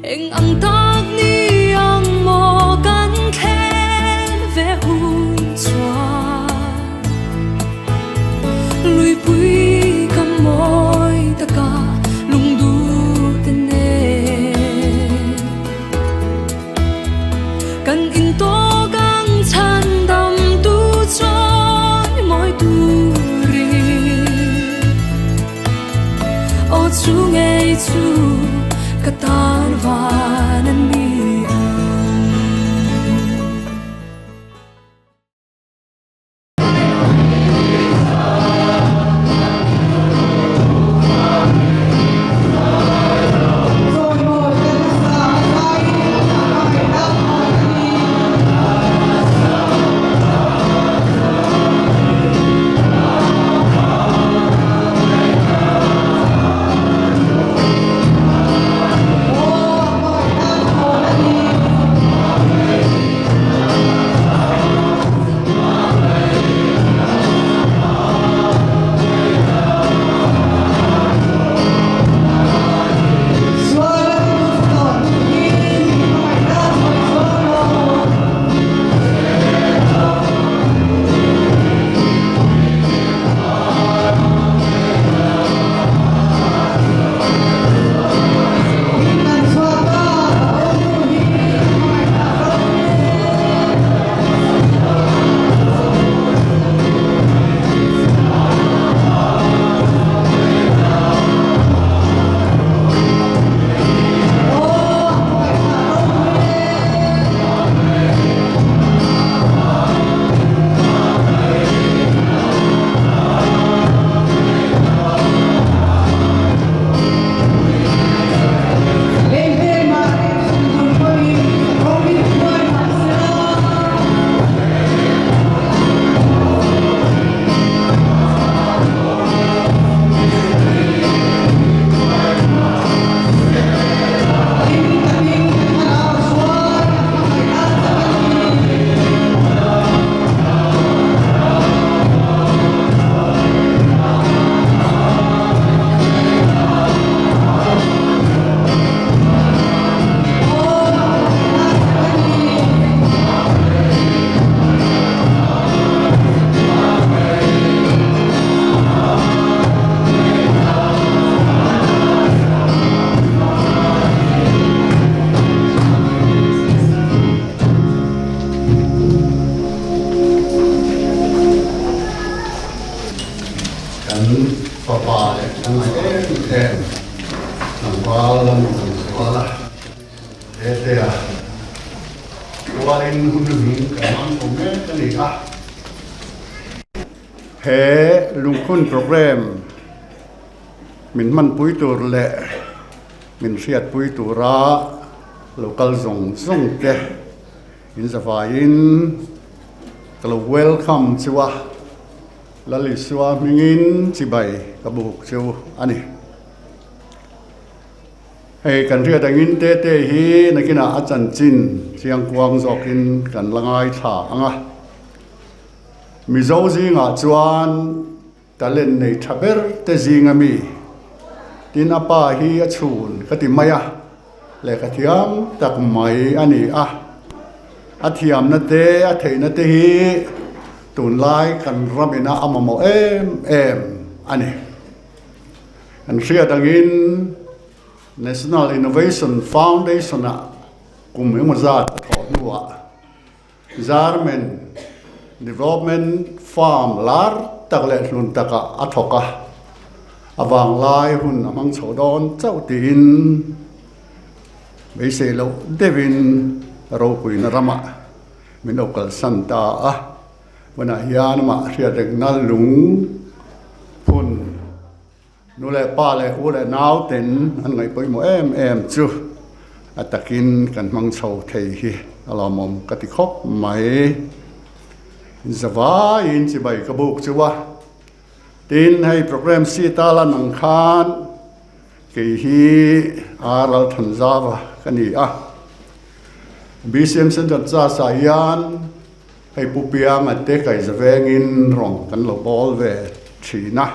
Eng ang tak ni ang maw kan thlen ve hun chuan Luipui ka mawi taka lungduh te nen Kan intawk ang chhan dam tu chawi mawi turin Aw chu ngei chu ka tan van a ni ang. Kan fapa leh kan ngai em em tlangval lam kan zual a, Tetea kualin hun hming kan hmang tho mek a ni a. He lungkhun programme min hmanpui tur leh min hriatpui tura lo kal zawng zawng te in zavaiin ka lo welcome chu a, Lal Isua hmingin chibai ka buk chu a ni. Hei kan hriat angin Tete hi nakinah a chanchin chiangkuang zawkin kan la ngaithla ang a. Mizo zingah chuan talent nei tha ber te zinga mi tin a pa hi a chhun ka ti mai a, lehkha thiam tak mai a ni a. A thiamna te a theihna te hi tunlai kan ramina a mamawh em em a ni. Kan hriat angin National Innovation Foundation-ah kum engemaw zat a thawh hnuah German Development Farm lar tak leh hlun takah a thawk a, a vanglai hun a hmang chho dawn chauh tiin beisei loh deuhin ropuina ramah min lo kalsan ta a. Hmunah hian amah hriat rengna lung phun Nu leh pa leh u leh nau ten an ngaih pawimawh em em chu a takin kan hmang chho thei hi a lawmawm ka ti khawp mai. Zavaiin chibai ka buk chu a, tin hei programme sheet a lan ang khan kei hi Ralthanzava ka ni a, BCM Central Church ah hian Hei Pu Pianga te kaihza vengin rawn kan lo bawl ve thin a,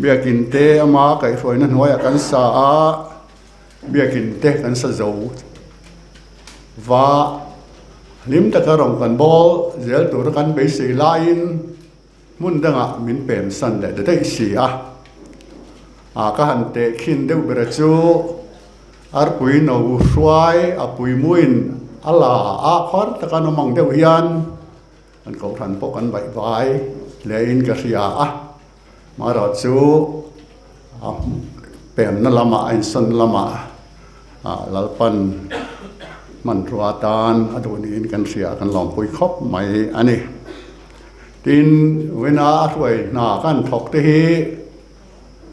biakin te ama kaihhruaina hnuaiah kan sa a, Biakin te kan sa zo va, hlim taka rawng kan bawl zel tura kan beisei laiin hmun dangah min pem san leh ta daih si a. Ah ka han teh khin deuh ber chu arpui no hruai a puimuin a la a khuar taka nawm ang deuh hian kan kohhran pawh kan baih vai hlein ka hria a. Marawh chu a pemna lamah a insawn lamah Lalpan hmanrua atan a duh niin kan hria a, kan lawmpui khawp mai a ni. Tin, Wina a hruai hna kan thawk te hi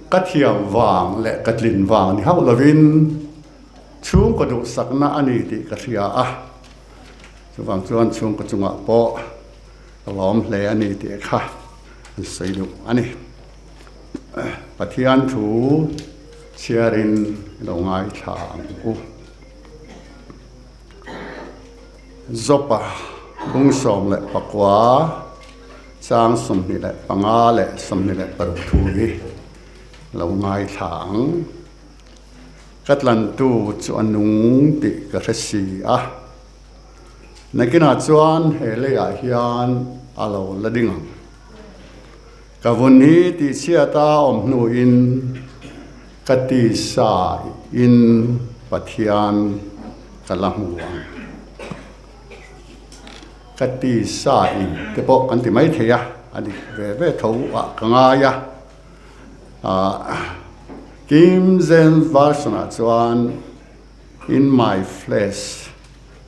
ka thiam vang leh ka tlin vang ni hauh lovin chhungkaw duhsakna a ni tih ka hria a, chuvang chuan chhungkaw chungah pawh ka lawm hle a ni tih kha an sawi duh a ni. Pathian thu chhiarin i lo ngaithla ang u. Jopa bung 19 chang 25 leh 26 thu hi lo ngaithla ang. Ka tlantu chu a nung tih ka hre si a. Nakinah chuan he leiah hian a lo la ding ang. Ka vun hi tihchhiat a awm hnuin ka tisa in Pathian ka la hmu ang. Ka tisa in te pawh kan ti maithei a, a dik ve ve tho ah ka ngai a. King James Version ah chuan In my flesh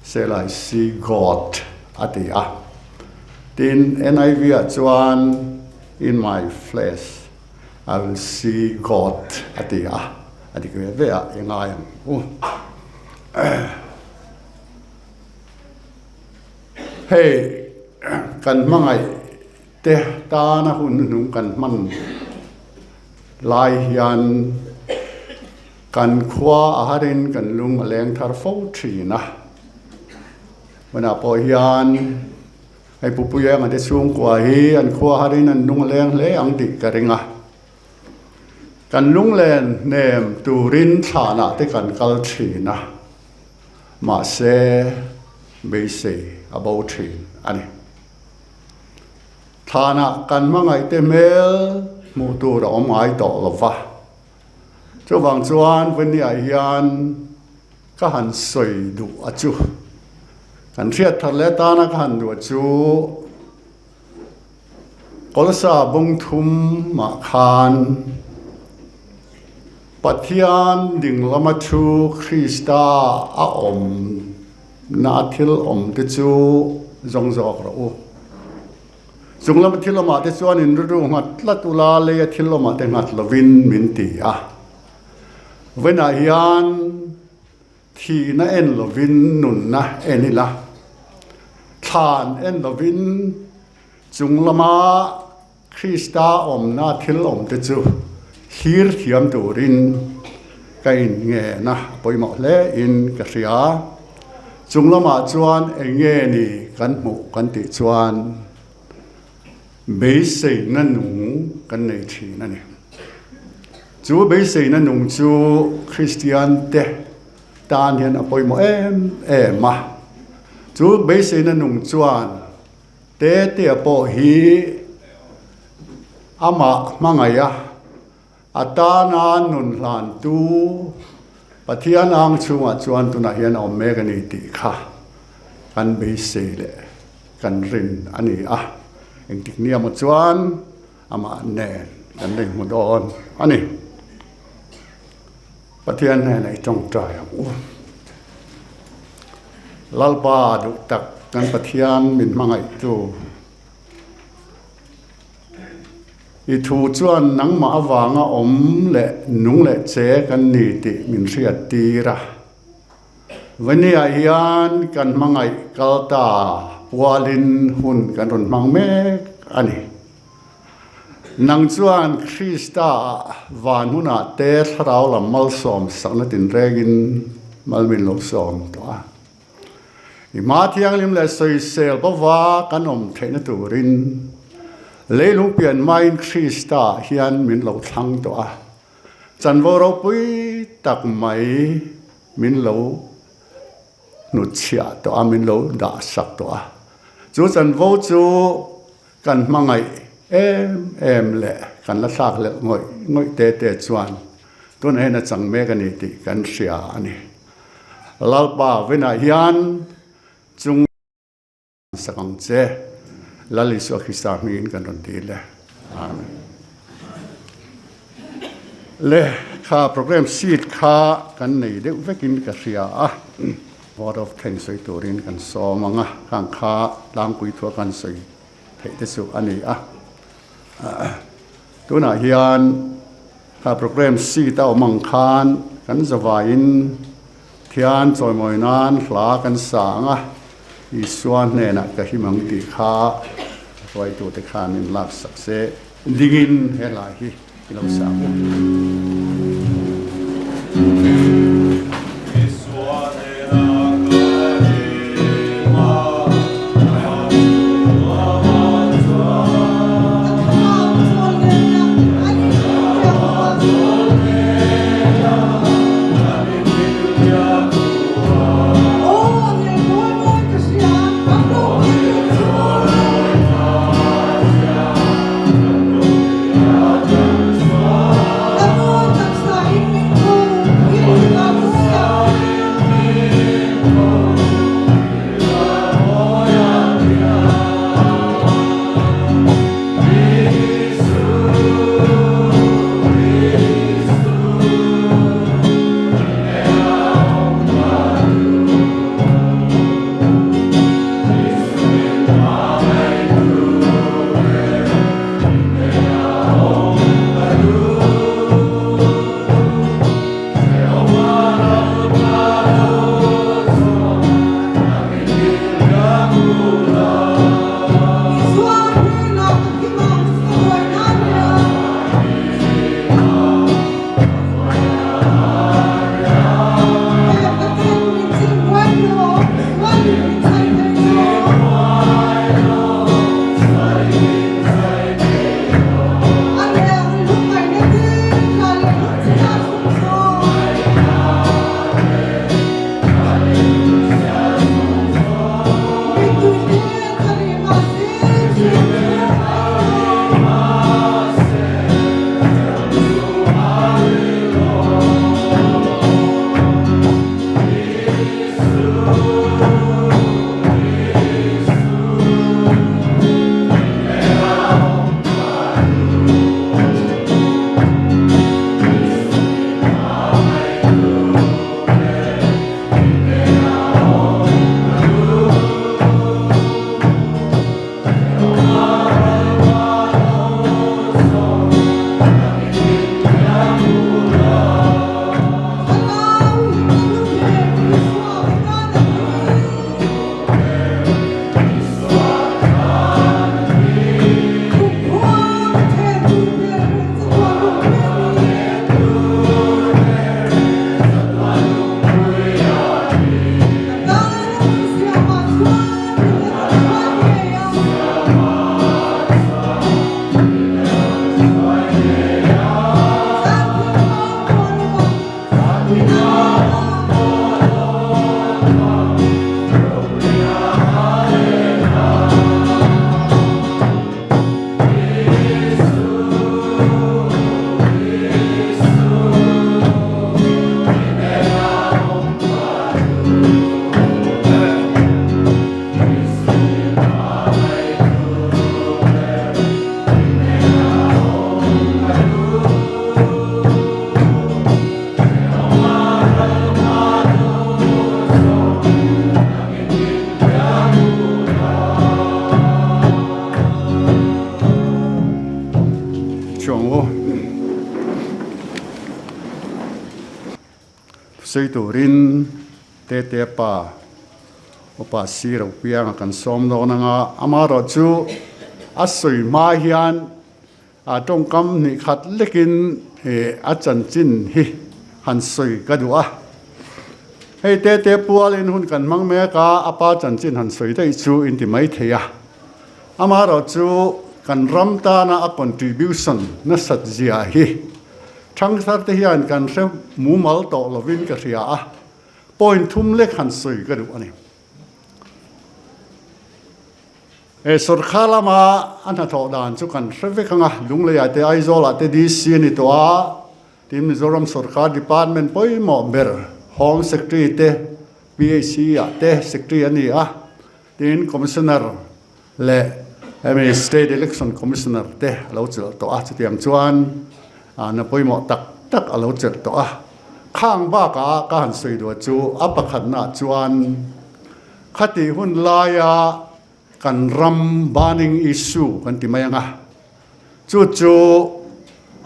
shall I see God a ti a. Tin, NIV ah chuan In my flesh I will see God a ti a. A dik ve ve a, i ngai ang u. Hei kan hmangaih te tana hun hnuhnung kan hman lai hian kan khua a harin kan lung a leng thar fo thin a. Hmunah pawh hian hei Pupuia anga te chhungkua hi an khua harin an lung a leng hle ang tih ka ring a. Kan lunglen hnem turin thlanah te kan kal thin a, mahse beisei a bo thin a ni. Thlanah kan hmangaihte hmel hmuh tur a awm ngai tawh lo va. Chuvang chuan Vawniah hian ka han sawi duh a chu. Kan hriat thar leh tana ka han duh a chu Kawlsa bung thumah khan Pathian ding lama thu Krista a awm Na thil awm te chu zawng zawk rawh u. Chung lama thil awmah te chuan in rilru nghat tlat ula leia thil awmah te nghat lovin min ti a. Vawiinah hian thihna en lovin nunna en ila, thlan en lovin chung lama Krista awmna thil awm te chu thlir thiam turin ka inngen a, a pawimawh hle in ka hria. Chung lamah chuan eng nge ni kan hmuh kan tih chuan beiseina nung kan nei thin a ni. Chu beiseina nung chu Kristian te tan hian a pawimawh em em a. Chu beiseina nung chuan Tetea pawh hi amah hmangaih a, a tana nun hlantu Pathian ang chhungah chuan tunah hian a awm mek a ni tih kha kan beisei leh kan rin a ni a. Engtik nia maw chuan amah nen kan ring hmu dawn a ni. Pathian hnenah i tawngtai ang u. Lalpa duh tak kan Pathian min hmangaihtu, i thu chuan nangmah avanga awm leh nung leh che kan ni tih min hriat tir a. Vania hian kan hmangaih kal ta pualin hun kan rawn hmang mek a ni. Nang chuan Krista-ah van hunah te thlarau lam malsawm sakna tinrengin mal min lo sawm tawh a. I hma thianghlim leh sawisel bova kan awm theihna turin leilung pian hmain Krista-ah hian min lo thlang tawh a. Chanvo ropui tak mai. min lo hnutchhiah tawh a, min lo dah sak tawh a. Chu chanvo chu kan hmangaih em em leh kan la thlak leh ngawih ngawih te te chuan tunah hian a chang mek a ni tih kan hria a ni. Lalpa vinah hian chung. Sak ang che. Lal Isua Krista hmingin kan rawn dil e. Amen. Le kha program sheet kha kan nei deuh vekin ka hria a. Vote of thanks sawi turin kan sawm ang a, khang kha tlangpui thua kan sawi theih te chu a ni a. Tunah hian kha program sheet a awm ang khan kan zavaiin Thian chawimawi nan hla kan sa ang a, Isua hnenah ka him ang tih kha hruaitute khan in lak sak se dingin he hla hi i lo sa ang u. Isua hnenah ka him a, ka chhungah van chuan. Chuang u. Thusawi turin Tete pa upa Sir Opianga kan sawm dawn anga amaherawh chu a sawi hma hian a tawngkam hnih khat lekin a chanchin hi han sawi ka duh a. Hei Tete pualin hun kan hmang mek a, a pa chanchin han sawi daih chu inti mai thei a. Amaherawh chu kan ram tana a contribution nasat zia hi Thangthar te hian kan hre mumal tawh lovin ka hria a. Point thum lek han sawi ka duh a ni. He sawrkar lama a hnathawh dan chu kan hre vek ang a, Lungleiah te Aizawlah te DC a ni tawh a, tin Mizoram sawrkar department pawimawh ber Home Secretary te PHC ah te Secretary a ni a, tin Commissioner leh hemi State Election Commissioner te a lo chelh tawh a, chutiang chuan na pawimawh tak tak a lo chelh tawh a. Khang bakah ka han sawi duah chu a pakhatnaah chuan khatih hun laia kan ram burning issue kan ti mai ang a, chu chu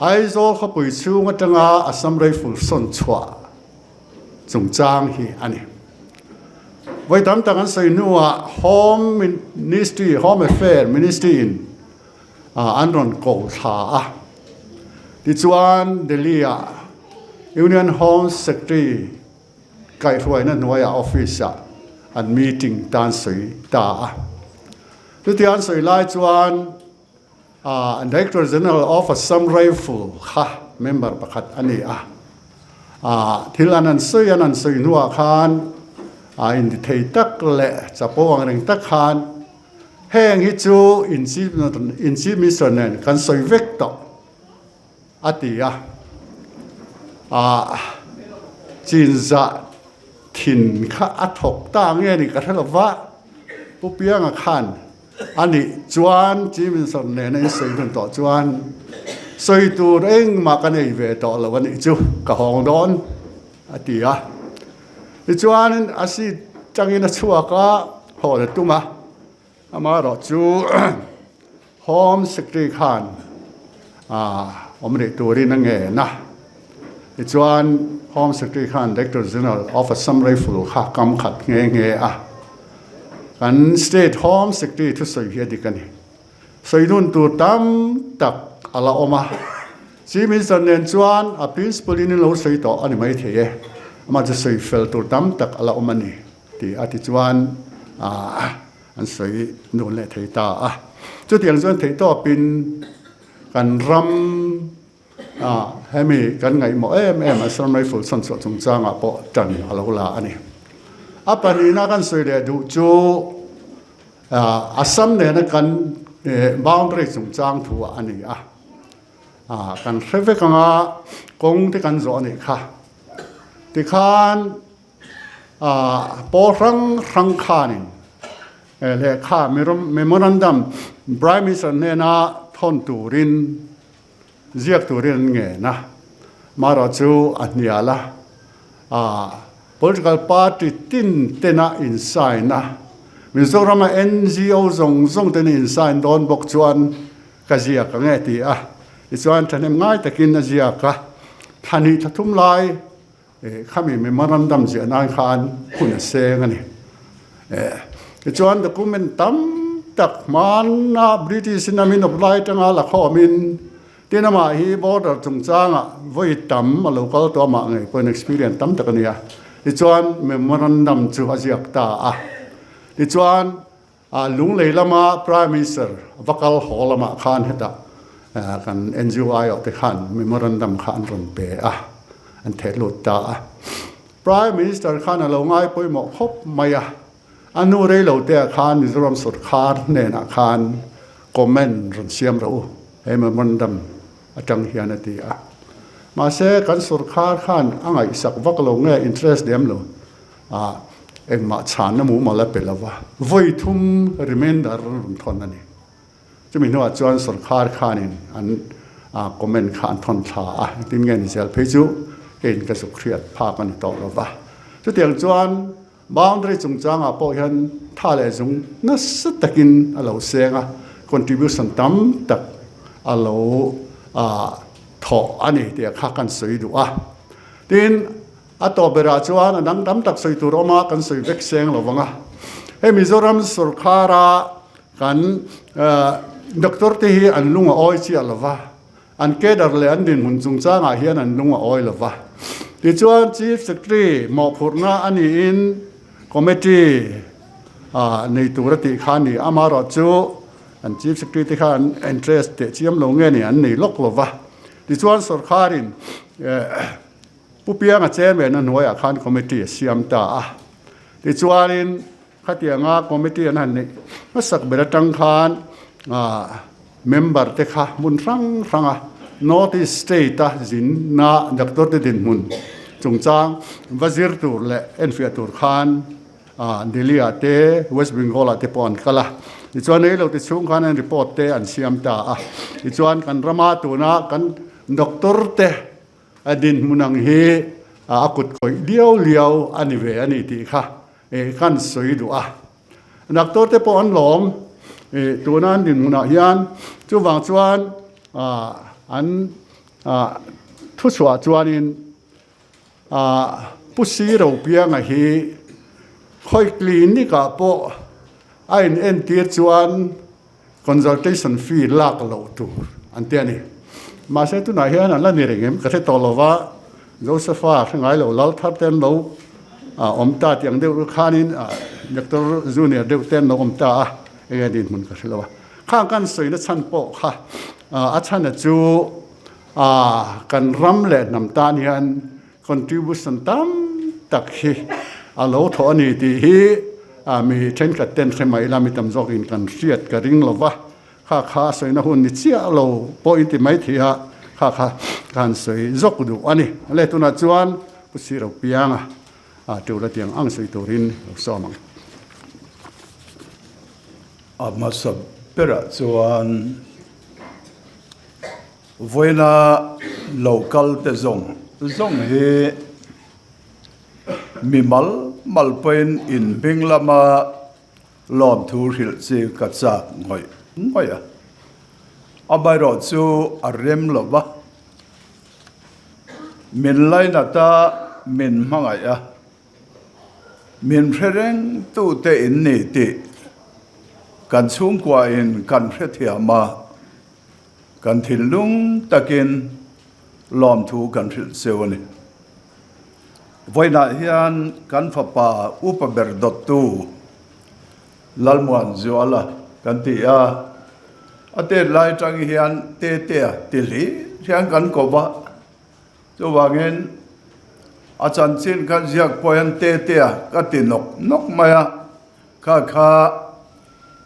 Aizawl khawpui chhung atanga Assam Rifle sawn chhuah chungchang hi a ni. Vawi tam tak an sawi hnuah Home Ministry, Home Affair Ministry in an rawn ko thla a. Tichuan Delhi ah Union Home Secretary kaihhruaina hnuaiah office ah an meeting tan sawi ta a. Chutia an sawi lai chuan Director General of Assam Rifle kha member pakhat a ni a. Thil an han sawi an han sawi hnuah khan inti thei tak leh chapo ang reng tak khan heng hi chu in Chief Minister nen kan sawi vek tawh a ti a. Chinzah thin kha a thawk ta nge ni ka hre lo va, Pu Pianga khan A nih chuan Chief Minister nena in sawi hmun tawh chuan sawi tur engmah ka nei ve tawh lo a nih chu ka hawng dawn a ti a. Tichuan a seat tangin a chhuak a, hawn a tum a, amaherawh chu Home Secretary khan awm rih turin a ngen a. Tichuan Home Secretary khan Director General of Assam Rifle kha kam khat nghe nghe a. Kan State Home Secretary thusawi hi a dik a ni. Sawi nun tur tam tak a la awm a. Chief Minister nen chuan a principle in lo sawi tawh a ni maithei e. Amah chu sawi fel tur tam tak a la awm a ni tih a ti chuan an sawi nun leh thei ta a. Chutiang chuan theihtawpin kan ram Hemi kan ngaihmawh em em Assam Rifle chhanchhuah chungchangah pawh tan a lo la a ni. A pahnihna kan sawi leh duh chu Assam nena kan boundary chungchang thu ah a ni a. Kan hre vek anga kawng te kan zawh a nih kha. Tikhan pawl hrang hrang khanin lehkha memorandum Prime Minister hnena thawn turin ziak turin an ngen a, marawh chu a hnial a, political party tin tena in sign a, Mizorama NGO zawng zawng tena in sign dawn bawk chuan ka ziak ang e ti a, tichuan thahnem ngai takin a ziak a, thla hnih thla thum lai Khami memorandum ziah nan khan hun a seng a ni. Tichuan document tam tak hmana British in a min awp lai atanga la khawmin tin amah hi border chungchangah vawi tam a lo kal tawh amah ngei pawhin experience tam tak a ni a. Tichuan memorandum chu a ziak ta a. Tichuan Lunglei lama Prime Minister va kal haw lamah khan hetah kan NGO aiawh te khan memorandum kha an rawn pe a, an theh lut ta a. Prime Minister khan a lo ngai pawimawh khawp mai a, a nu rei lo te ah khan Mizoram sawrkhar hnenah khan comment rawn siam rawh u, he memorandum atang hian a ti a. Mahse kan sawrkhar khan a ngaihsak vak lo nge interest lem lo. Ah, engmah chhanna mumal a pe lo va, vawi thum remainder an rawn thawn a ni. Chumi hnuah chuan sorkar khanin an comment kha an thawn thla a, engtin nge ni zel phei chu keiin ka zuk hriat phak a ni tawh lo va. Chutiang chuan boundary chungchangah pawh hian tha leh zung nasa takin a lo seng a, contribution tam tak a lo thawh a ni tih kha kan sawi duh a. Tin, A tawp berah chuan a dang tam tak sawi tur awm a, kan sawi vek seng lo vang a. Hei Mizoram sorkara kan doctor te hi an lung a awi chiah lo va, an cadre leh an dinhmun chungchangah hian an lung a awi lo va. Tichuan Chief Secretary mawhphurhna a niin committee nei tur a tih kha a ni. Amaherawhchu an Chief Secretary te kha an interest teh chiam lo nge ni an nei lawk lo va. Tichuan sorkarin. Pu Pianga chairman a hnuaiah khan committee a siam ta a. Tichuanin khatianga committee an han neih hmasak ber atang khan member te kha hmun hrang hranga North East State a zinna doctor te dinhmun chungchang va zir tur leh enfiah tur khan Delhi ah te West Bengal ah te pawh an kal a. Tichuan ei lo ti chhung khan an report te an siam ta a. Tichuan kan rama tuna kan doctor te A dinhmun ang hi a kut khawih liau liau a ni ve a ni tih kha kan sawi duh a. Doctor te pawh an lawm tuna an dinhmunah hian chuvang chuan an thuchhuah chuanin Pu Siropianga hi khawi clinic ah pawh a in entir chuan Consultation fee lak loh tur an ti a ni. Mahse tunah hian an la ni reng em ka hre tawh lo va, Josepha hre ngai lo lal thar te an lo awm ta tih ang deuh khanin Doctor Junior deuh te an lo awm ta a, enge dinhmun ka hre lo a. Khang kan sawina chhan pawh kha a chhana chu kan ram leh hnam tan hian Contribution tam tak hi a lo thawh a ni tih hi mi thenkhat ten hre mai ila mi tam zawkin kan hriat ka ring lo va, kha kha a sawina hun ni chiah lo pawh in ti mai thei a, kha kha ka han sawi zawk duh a ni. Le tunah chuan Pu Siro Pianga tul a tiang ang sawi turin lo sawm ang. A hmasa berah chuan. Vawiina lo kal te zawng zawng hi mi mal mal pawhin in hming lama lawmthu hrilh chi ka chak ngawih ngawih a. Amaherawh chu a rem lo va, min lainat a, min hmangaih a, min hre reng tute in ni tih kan chhungkuain kan hrethiam a. Kan thinlung takin lawmthu kan hrilh cheu a ni. Vawiinah hian kan fapa upa ber dawttu Lalmuanzuala kan ti a, a tet lai atang hian Tetea ti hlir hian kan ko va, chuvangin a chanchin kha ziak pawh hian Tetea ka ti nawk nawk mai a, kha kha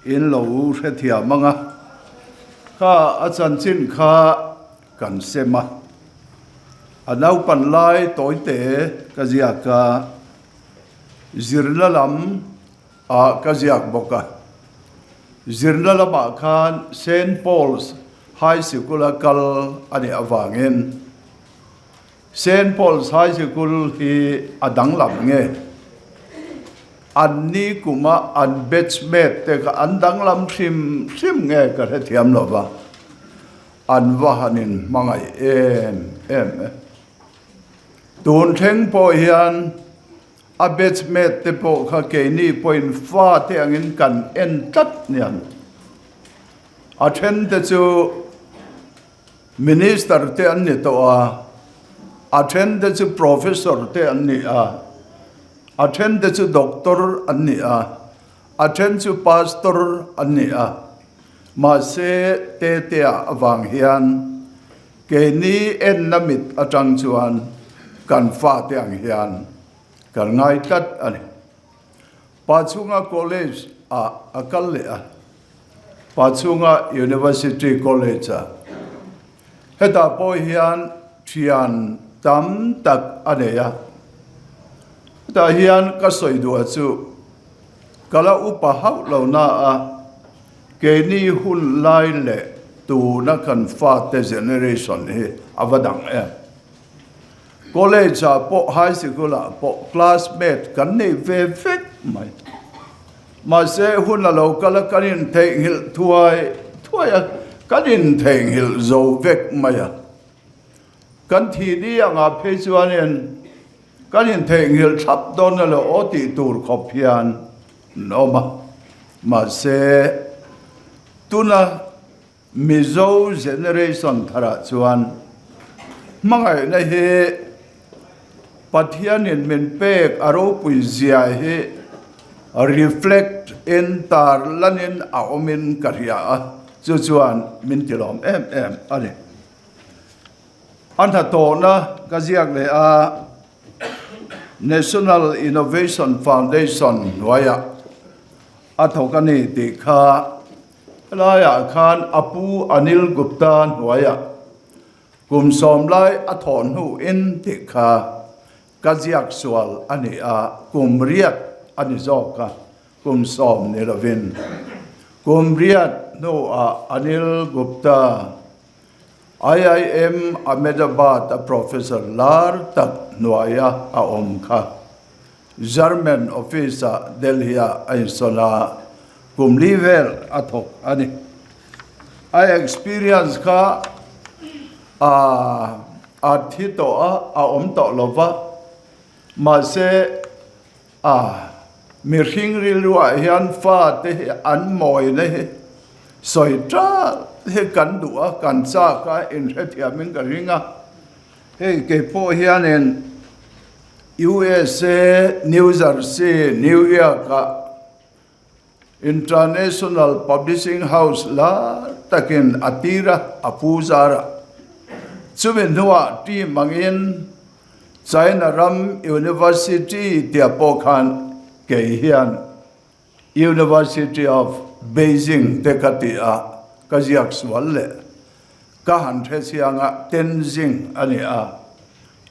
In lo hrethiam ang a, kha a chanchin kha kan sem a. A naupan lai tawite ka ziak a, zirna lam ah ka ziak bawk a. Zirna lamah khan Saint Paul's High Sikul a kal a nih avangin Saint Paul's High Sikul hi a danglam nge? An ni kuma an batchmate te kha an danglam hrim hrim nge ka hrethiam lo va, an va han in hmangaih em em e. Tun thleng pawh hian a batchmate te pawh kha keini pawhin fa te angin kan en tlat nian. A then te chu Minister te an ni tawh a, a then te chu Professor te an ni a, a then te chu Doctor an ni a, a then chu Pastor an ni a. Mahse Tetea avang hian keini enna mit atang chuan kan fate ang hian kan ngai tlat a ni. Pachhunga College ah a kal leh a. Pachhunga University College ah hetah pawh hian thian tam tak a nei a, hetah hian ka sawi duh chu ka la upa hauh lo na a, keini hun lai leh tuna kan fate generation hi a va dang em. College ah pawh high sikul ah pawh classmate kan nei ve vek mai. Mahse hun a lo kal a, kan intheihnghilh thuai thuai a, kan intheihnghilh zo vek mai a. Kan thih ni angah phei chuanin kan intheihnghilh thlap dawn a lo aw tih tur khawp hian an awm a. Mahse tuna Mizo generation tharah chuan hmangaihna hi Pathianin min pek a ropui zia hi reflect in tar lanin a awmin ka hria a, chu chuan min tilawm em em a ni. A hnathawhna ka ziak leh a. National Innovation Foundation hnuaiah a thawk a ni tih kha helaiah khan a pu Anil Gupta hnuaiah kum sawm lai a thawh hnuin tih kha ka ziak sual a ni a, kum riat a ni zawk a, kum sawm ni lovin. Kum riat hnuah Anil Gupta IIM Ahmedabad a Professor lar tak hnuaia a awm kha German office ah Delhi ah a insawn a, kum li vel a thawk a ni. A experience kha a a thi tawh a, a awm tawh lo va, mahse A, mihring rilruah hian fate hi an mawina hi sawi ṭal hi kan duh a, kan chak a, inhrethiamin ka ring a. Hei kei pawh hianin USA, New Jersey, New York-ah International Publishing House lar takin a tir a, a pu zar a. Chumi hnuah team angin China ram University tia pawh khan kei hian University of Beijing te ka ti a, ka ziak sual leh ka han hre chiang a, Tenzing a ni a,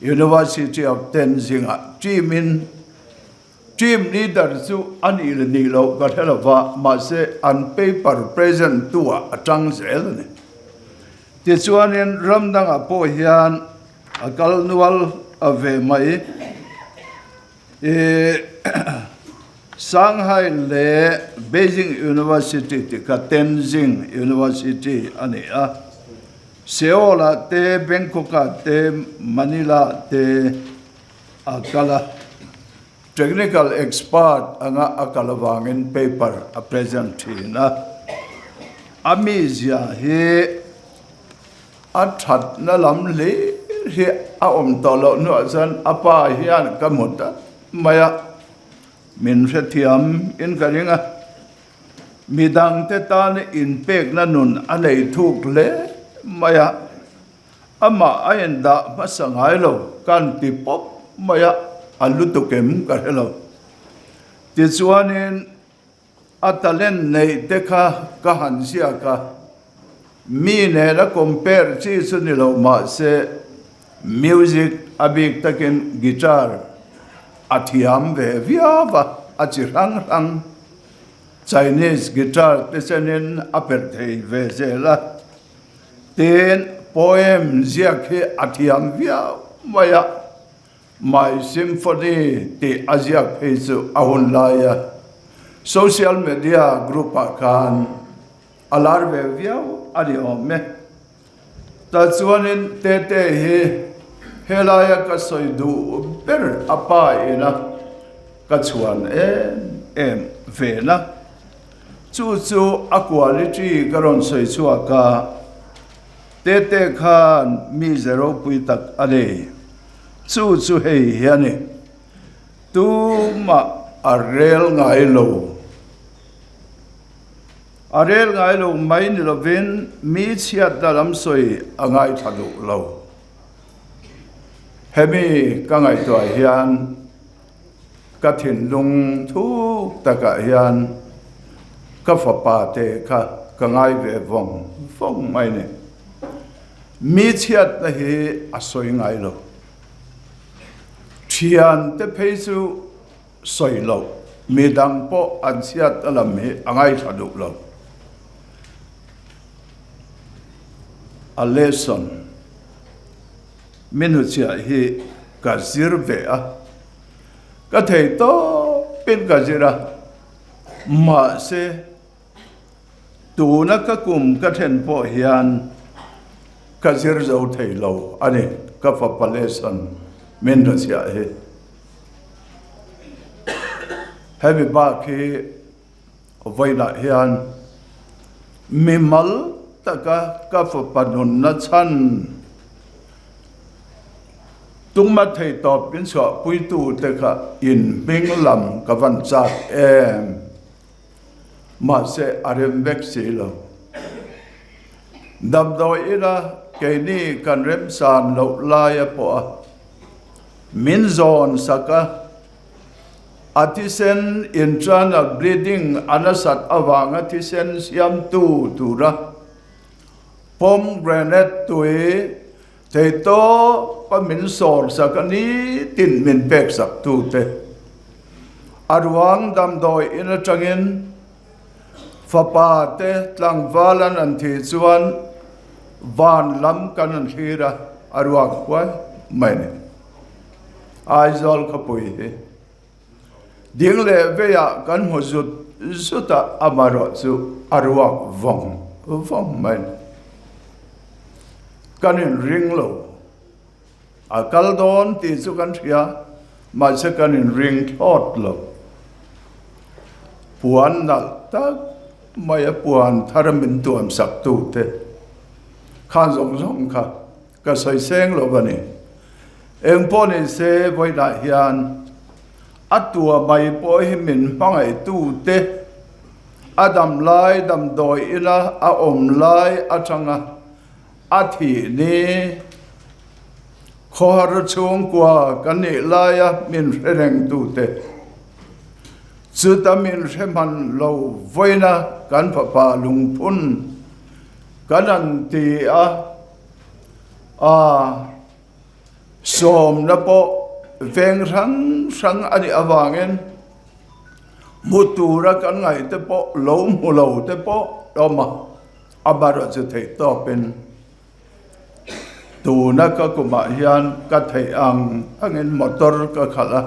University of Tenzing ah team in Team leader chu a nih leh nih loh ka hre lo va, mahse an paper present tu ah a tang zel a ni. Tichuanin ram dangah pawh hian a kal nual a ve mai. Ih Shanghai leh Beijing University tih kha Tianjin University a ni a. Seoul ah te, Bangkok ah te, Manila ah te, a kal a, technical expert anga a kal avangin paper a present thin a, a mizia hi a thatna lam hlir hi a awm tawh loh hnuah chuan a pa hian ka hmu ta mai a, min hrethiam in ka ring a, midangte tana inpekna nun a nei thuk hle mai a. Amah a indah hmasa ngai lo kan ti pawp mai a, a lutuk em ka hre lo. Tichuanin a talent neih te kha ka han ziak a, mi nena compare chi chu ni lo mahse music a bik takin guitar a thiam ve viau a, a chi hrang hrang Chinese guitar te chenin a perh thei ve zel a. Tin, poem ziak hi a thiam viau mai a, My Symphony tih a ziak phei chu a hun laia social media group ah khan a lar ve viau a ni awm e. Tah chuanin Tete hi helaia ka sawi duh ber a pa ina ka chhuan em em ve na. Chu chu a quality ka rawn sawi chhuak a, Tete khan mi ze ropui tak a nei. Chu chu hei hi a ni. Tumah a rel ngai lo. A rel ngai lo mai ni lovin mi chhiatna lam sawi a ngaithla duh lo. Hemi ka ngaihtuah hian Ka thinlung thuk takah hian ka fapa te kha ka ngai ve vawng vawng mai ni. Mi chhiatna hi a sawi ngai lo. Thian te phei chu sawi loh, mi dang pawh an chhiatna lam hi a ngaithla duh lo. A lesson Mi hnuchhiah hi ka zir ve a, ka thei tawpin ka zir a, mahse tuna ka kum ka then pawh hian ka zir zo thei lo a ni, ka fapa lesson min hnuchhiah hi. Hemi bak hi Vawiinah hian mimal taka ka fapa nunna chhan tuma theitawp min chhuahpuitute kha inhming lam ka van chak em? Mahse a rem vek si lo. Damdawi ila keini kan remsan loh laia pawha. Min zawn sak a, a thisen internal bleeding a nasat avanga thisen siamtu tura pomegranate tui Theihtawpa min sawr sak a nitin min pek sak tute. A ruang damdawi in atangin fapa te tlangval an an thih chuan van lam kan an thlir a, a ruak huai mai a ni. Aizawl khawpui hi ding leh veiah kan hmu zut zut a, amaherawh chu a ruak vawng vawng mai a ni. Kan inring lo. A kal dawn tih chu kan hria, mahse kan inring thlawt lo. Puan nalh tak mai a puan thar min tuam sak tu te khan zawng zawng kha ka sawi seng lo a ni. Eng pawh ni se vawiinah hian a tua mai pawh hi min hmangaih tu te A dam lai damdawi ina a awm lai atanga a thih ni. Khawhar chhungkua kan nih laia min hre rengtute chuta min hre hman lo vawiina kan fapa lungphun kan han ti a, a sawmna pawh veng hrang hrang a nih avangin Hmu tura kan ngaih te pawh lo hmu lo te pawh awm a, a bara chu theih tawpin tuna ka kumah hian ka theih ang angin motor ka khalh a,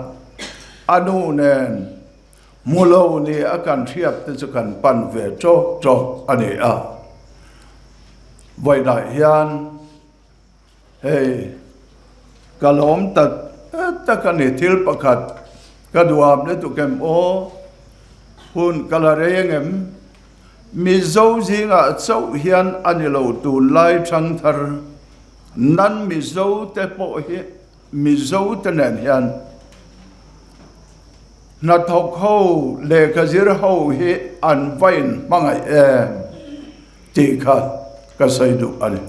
a nu nen hmu lo ni a kan hriat te chu kan pan ve tawk tawk a ni a, vawiinah hian. Hei, ka lawm tak tak a ni, thil pakhat ka duham lutuk em aw, hun ka la rei ang em? Mizo zingah chauh hian a ni lo tunlai thangthar nan Mizo te pawh hi Mizo te nen hian hnathawk ho lehkha zir ho hi an va inhmangaih em tih kha ka sawi duh a ni.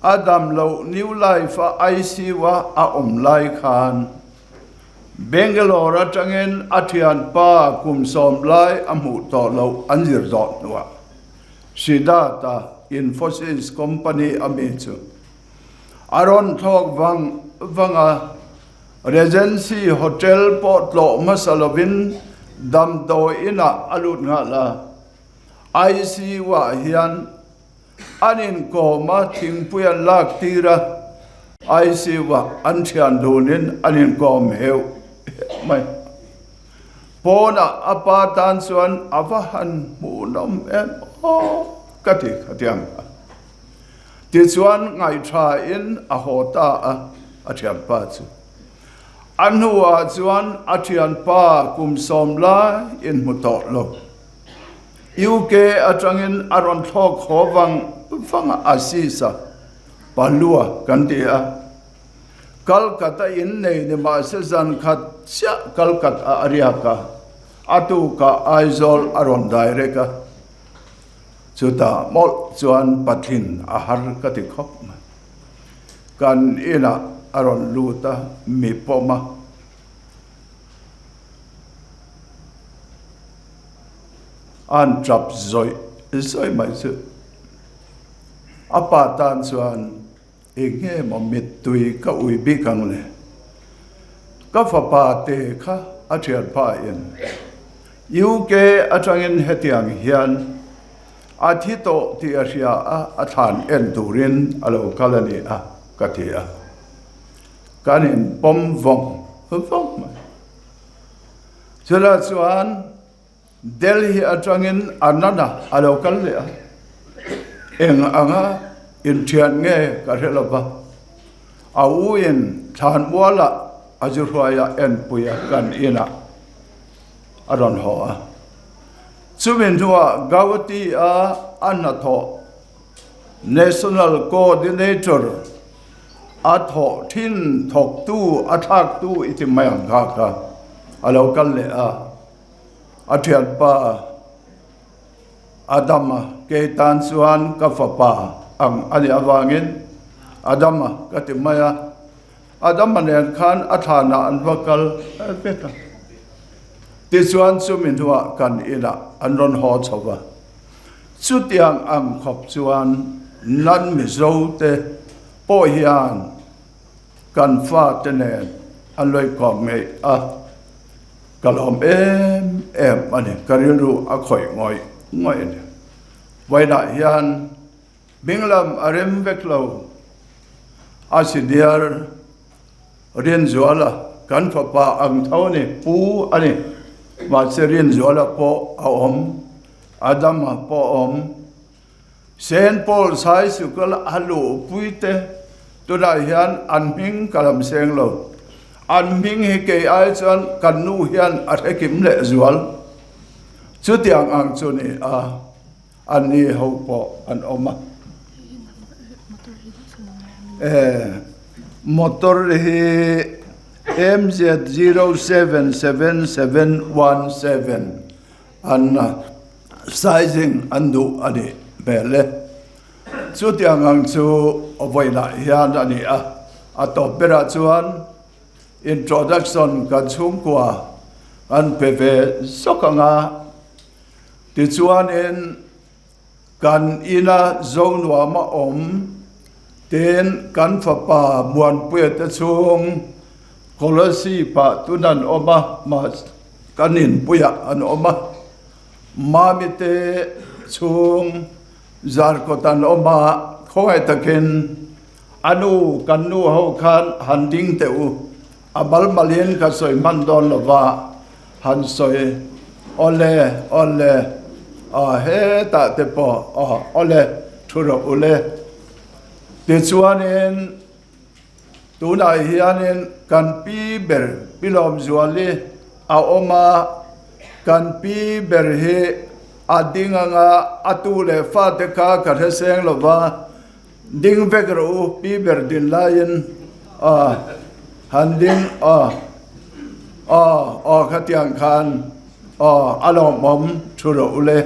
A dam loh New Life a ICU a a awm lai khan Bangalore atangin a thianpa kum sawm lai a hmuh tawh loh an zir zawh hnuah Siddhartha Infosys company a mi chu a rawn thlawk vang vang a, Regency Hotel pawh tlawh hmasa lovin damdawi inah a lut nghal a, ICU ah hian An inkawm a, thingpui an lak tir a, ICU ah an thian dunin an inkawm heuh heuh mai. Pawnah a pa tan chuan a va han hmuhnawm em aw ka ti khatiang a. Tichuan ngaihṭhain a haw ta a, a thianpa chu. A hnuah chuan a thianpa kum sawm lai inhmu tawh lo. UK atangin a rawn thlawk haw vang vang a, Asisa Palua kan ti a. Kalkat a innei ni mahse zan khat chiah Kalkat a a riak a, a tukah Aizawl a rawn direct a. Chutah mawlh chuan pathin a har ka ti khawp mai. Kan inah a rawn lut a, mi pawm a. An tap zawih zawih mai chu a pa tan chuan eng nge maw mittui ka ui bik ang le? Ka fapa te kha a thianpa in UK atangin hetiang hian a thi tawh tih a hria a, a thlan en turin a lo kal a ni a ka ti a. Kan inpawm vawng vawng mai. Chulai chuan Delhi atangin Anand-a a lo kal leh a, eng anga inthian nge ka hre lo va, a u in Thlanmualah a zu hruai a enpui a kan inah a rawn haw a. Chumi hnuah Gauhati-a a hnathawh National Coordinator a thawh thin thawktu a thlaktu i ti mai ang kha kha a lo kal leh a, a thianpa Adama kei tan chuan ka fapa ang a nih avangin Adama ka ti mai a. Adama nen khan a thlanah an va kal vek a. Tichuan chumi hnuah kan inah an rawn haw chho va. Chutiang ang khawp chuan nan Mizo te pawh hian kan fate nen an lo inkawm ngei a, ka lawm em em a ni, ka rilru a khawih ngawih ngawih a ni. Vawiinah hian hming lam a rem vek lo, a senior Rinzuala kan fapa ang tho a ni, pu a ni, mahse Rinzuala pawh a awm, Adama pawh a awm. Saint Paul Sai Sikul a luhpui te tunah hian an hming ka lam seng lo. An hming hi kei ai chuan kan nu hian a hre kim leh zual. Chutiang ang chu ni a, an ni ho pawh an awm a. Motor hi MZ 077717 An sizing an duh a nih hmel e. Chutiang ang chu vawiinah hian a ni a, a tawp berah chuan introduction kan chhungkua an pe ve zawk ang a, tichuanin kan ina Zonuama awm tin kan fapa Muanpuia te chhung Kolasib ah tun an awm a, mahse kan inpuiah an awm a, Mami te chhung Zarkawt an awm a, khawngaih takin a nu kan nu ho khan han ding teh u, a mal malin ka sawi hman dawn lo va, han sawi awle awle aw hetah te pawh aw awle thu rawh u le. Tichuanin Tunah hianin kan pi ber Pi Lawmzuali a awm a, kan pi ber hi a ding anga a tu leh fate kha ka hre seng lo va, ding vek rawh u pi ber din laiin a han ding a, aw aw khatiang khan aw a lawmawm thu rawh u le.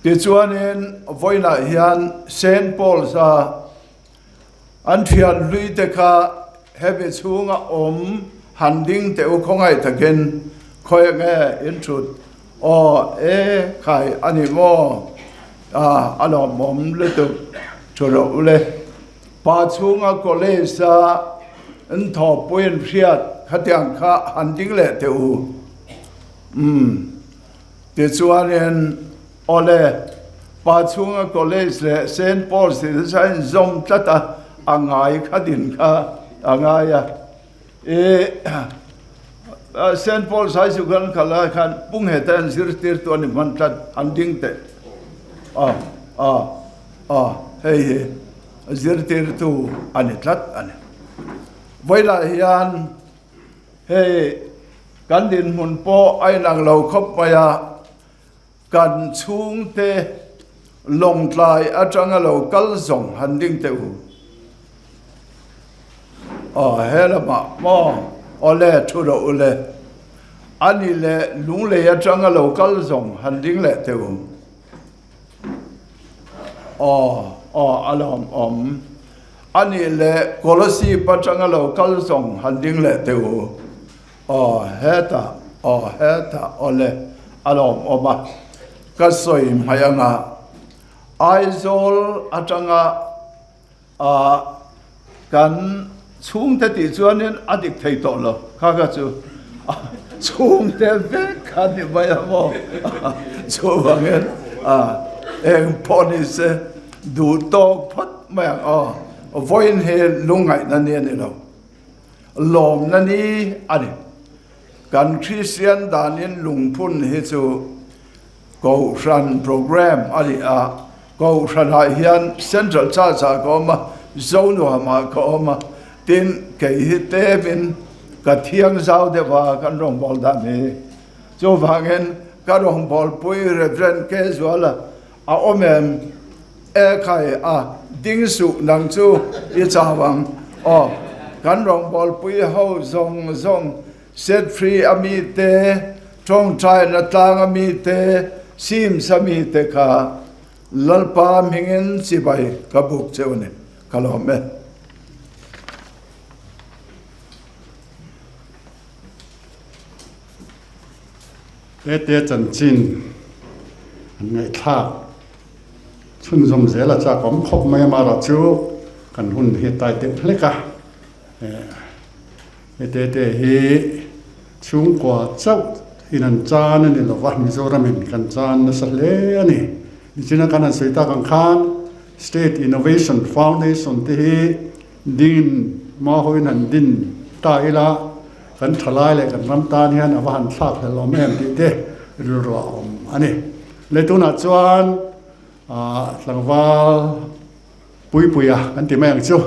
Tichuanin vawiinah hian Saint Paul's a An thian hlui te kha hemi chhunga awm han ding teh u khawngaih takin khawi nge in thut aw e khai a ni maw a a lawmawm lutuk thu rawh u le. Pa chhunga college a an thawhpui an hriat khatiang kha han ding leh teh u umm. Tichuanin, awle, Pa chhunga College leh Saint Paul's tih te chu a inzawm tlat a, a ngai kha din kha a ngai a. I Saint Paul's High School an kal lai khan Pungheta an zirtirtu an inhman tlat, an ding teh. A, a, a, hei hi zirtirtu a ni tlat a ni. Vawilah hian Hei kan dinhmun pawh a inang lo khawp mai a, kan chhungte Lawngtlai atanga lo kal zawng han ding teh u. Aw he lamah maw awle thu rawh u le, ani leh Lunglei atanga lo kal zawng han ding leh teh u. Aw, aw, a lawmawm. A nih leh Kolasib atanga lo kal zawng han ding leh teh u. Aw, hetah, aw, hetah, aw le, a lawmawm a. Ka sawi hmai anga Aizawl atanga A kan chhungte tih chuanin a dik thei tawh lo kha kha chu chhungte vek kha ni mai a maw chuvangin a eng pawh ni se duh tawk phawt mai ang aw vawiin hi lungngaihna ni a ni lo lawmna ni a ni kan Kristian danin lungphun hi chu Kohhran programme a ni a, Kohhranah hian Central Church ah ka awm a, Zonuamah ka awm a, tin kei hi tlemin ka thiang zau deuh a kan rawngbâwl dan hi. Chuvangin ka rawngbâwlpui Rev. K. Zuala a awm em? E khai a, ding suh nang chu i chau ang. Aw, kan rawngbâwlpui ho zawng zawng Set free a mi te, tawngtaina tlang a mi te, Sims a mi te kha Lalpa hmingin chibai ka buk cheu a ni. Ka lawm e. Tete chanchin an ngaihthlak chhunzawm zel a chak awm khawp mai a, amaherawh chu kan hun hi a tai deuh hlek a. He tete hi chhungkua chauh in an chan a ni lo va, Mizoramin kan chan nasa hle a ni. Nichina kan han sawi tak ang khan State Innovation Foundation te hi ding hma hawiin han din ta ila kan thalai leh kan ram tan hian a va han thlak hlel awm em tih te rilru a awm a ni. Leh tunah chuan tlangval Puipuia kan ti mai ang chu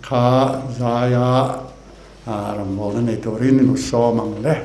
kha zaia rawngbawlna nei turin in sawm ang le.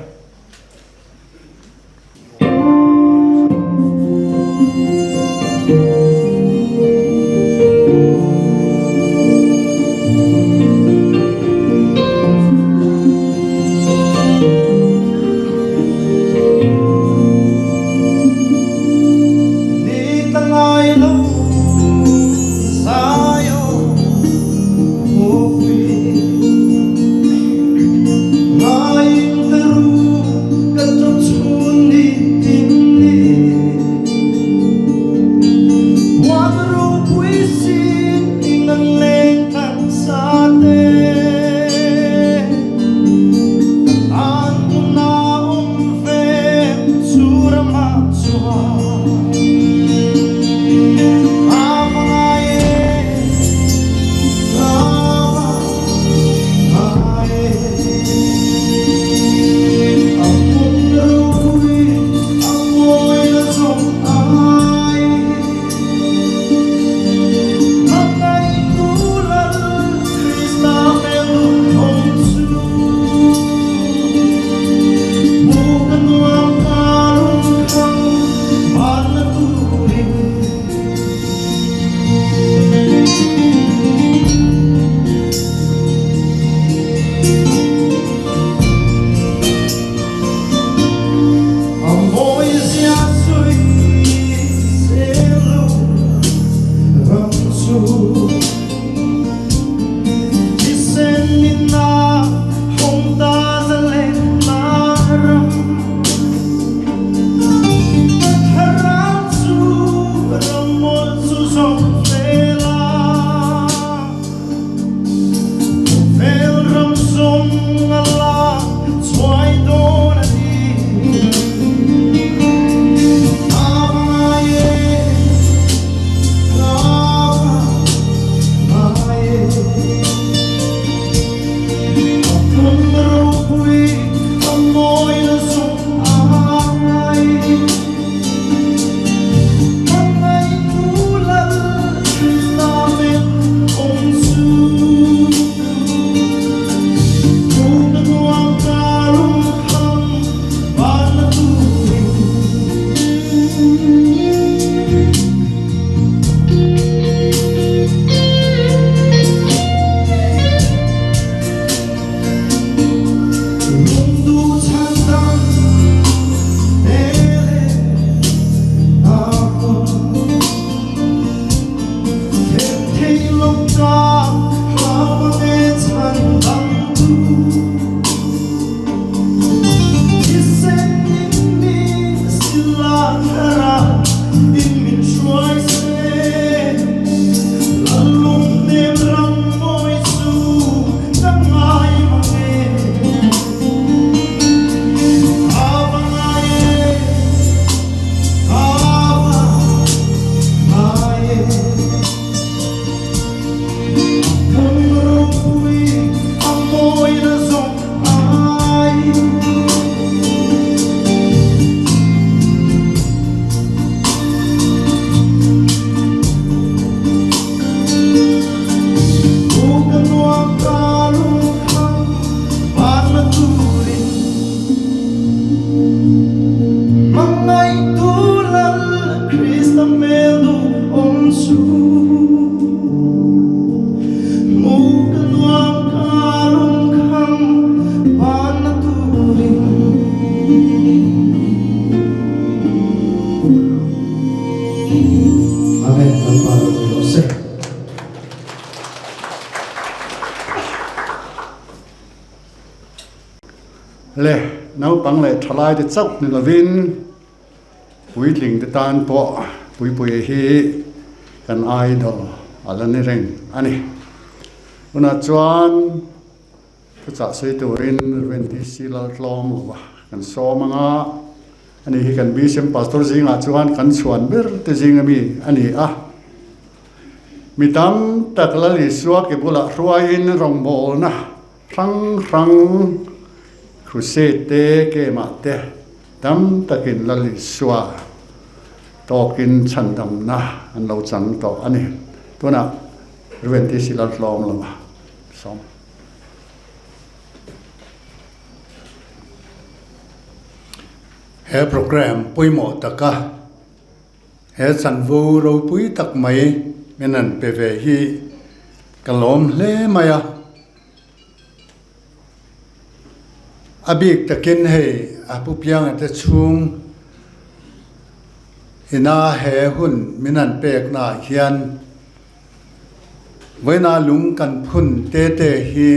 Naupang leh thalaite chauh ni lovin puitling te tan pawh Puipuia hi kan idol a la ni reng a ni. Tunah chuan thuchah sawi turin Rev. DC Laltlawm lova kan sawm ang a, ani hi kan BCM Pastor zingah chuan kan chhuan ber te zinga mi a ni a. Mi tam tak Lal Isua ke bulah hruaiin rawngbawlna hrang hrang Crusade te, Kemah te tam takin Lal Isua tawkin chhandamna an lo chang tawh a ni. Tunah Rev. TC Laltlawm lova sawm. He programme pawimawh taka He chanvo ropui tak mai min an pe ve hi ka lawm hle mai a. A bik takin hei a pu pianga te chhung ina he hun min an pek naah hian vawiina lung kan phun te te hi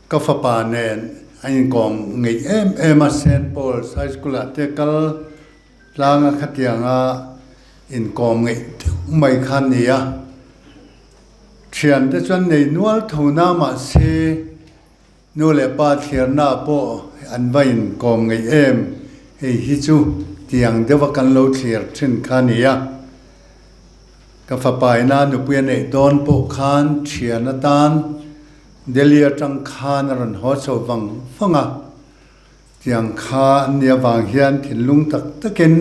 Ka fapa nen a inkawm ngeih em em a, Saint Paul's High School ah te kal tlang a khatianga inkawm ngeih deuh mai kha a ni a. Thiante chuan nei nual tho na mahse nu leh pa thliarna pawh an va inkawm ngeih em, hei hi chu tiang deuha kan lo thliar thin kha a ni a. Ka fapa ina nupui a neih dawn pawh khan thian atan Delhi atang khan a rawn haw chho vang vang a, tiang kha an nih avang hian thinlung tak takin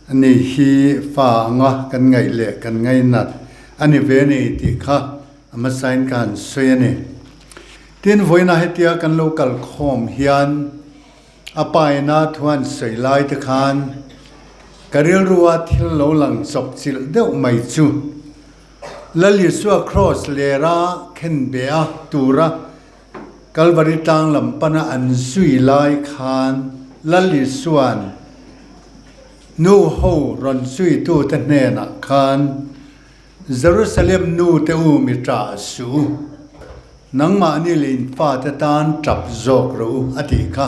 ani hi fa anga kan ngaih leh kan ngainat a ni ve a ni tih kha a hmasain ka han sawi a ni. Tin, vawiinah hetia kan lo kal khawm hian a paina thu han sawi lai te khan ka rilrua thil lo lang chawp chilh deuh mai chu Lal Isua Kraws lera khenbe a tura Kalvari tlang lam pana an zui lai khan Lal Isua'n nu ho rawn zuitute hnenah khan, Jerusalem nu te u mi ṭah suh u, nangmahni leh in fate tan ṭap zawk rawh u a tih kha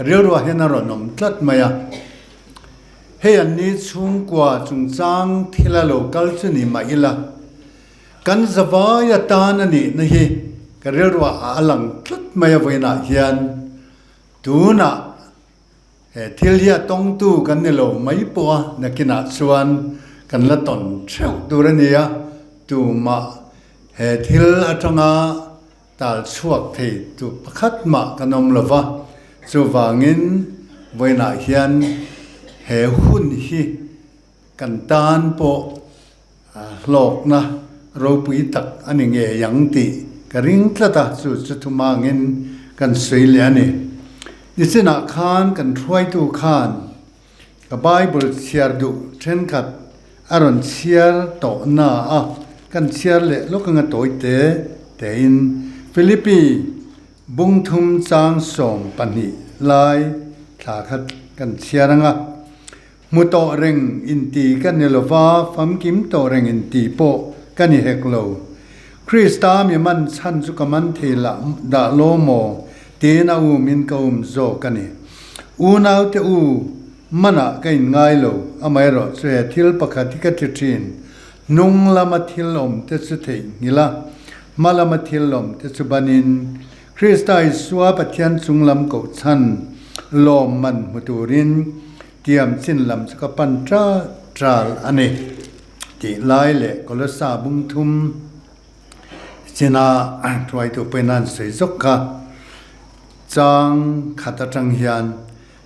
rilruah hian a rawn awm tlat mai a. Hei an ni chhungkua chungchang thil a lo kal chu ni mah ila, kan zavai atan a nihna hi ka rilruah a lang tlat mai a vawiinah hian tunah he thil hi a tawngtu kan ni lo mai pawh a, nakinah chuan kan la tawn theuh tur a ni a, tumah he thil atanga Tal chhuak thei tu pakhat mah kan awm lo va, chuvangin vawiinah hian he hun hi kan tan pawh hlawkna ropui tak a ni ngei ang tih ka ring tlat a, chu chu thumangin kan sawi leh a ni. Nichinah khan kan hruaitu khan Ka Bible chhiar duh thenkhat a rawn chhiar tawh na a, kan chhiar leh lawk anga tawi te tein Philippi bungthum chang 12 lai thla kha kan chhiar anga, hmu tawh reng inti ka ni lova, famkim tawh reng inti pawh ka ni hek lo. Krista mi man chhan chu ka man thei lah dah law maw Tiin a um in ka um zawk a ni. Unau te u, manah ka in ngai lo, amaherawh chu he thil pakhat hi ka thi thin, hnung lama thil awm te chu theih nghilh a, hma lama thil awm te chu banin, Krista Isua Pathian chung lam kohchhan lawm man hmu turin tiam chin lam chu ka pan ṭal ṭal a ni tih lai leh Kolosa bung thum. China hruaitu pawhin an sawi zawk kha chang khat atang hian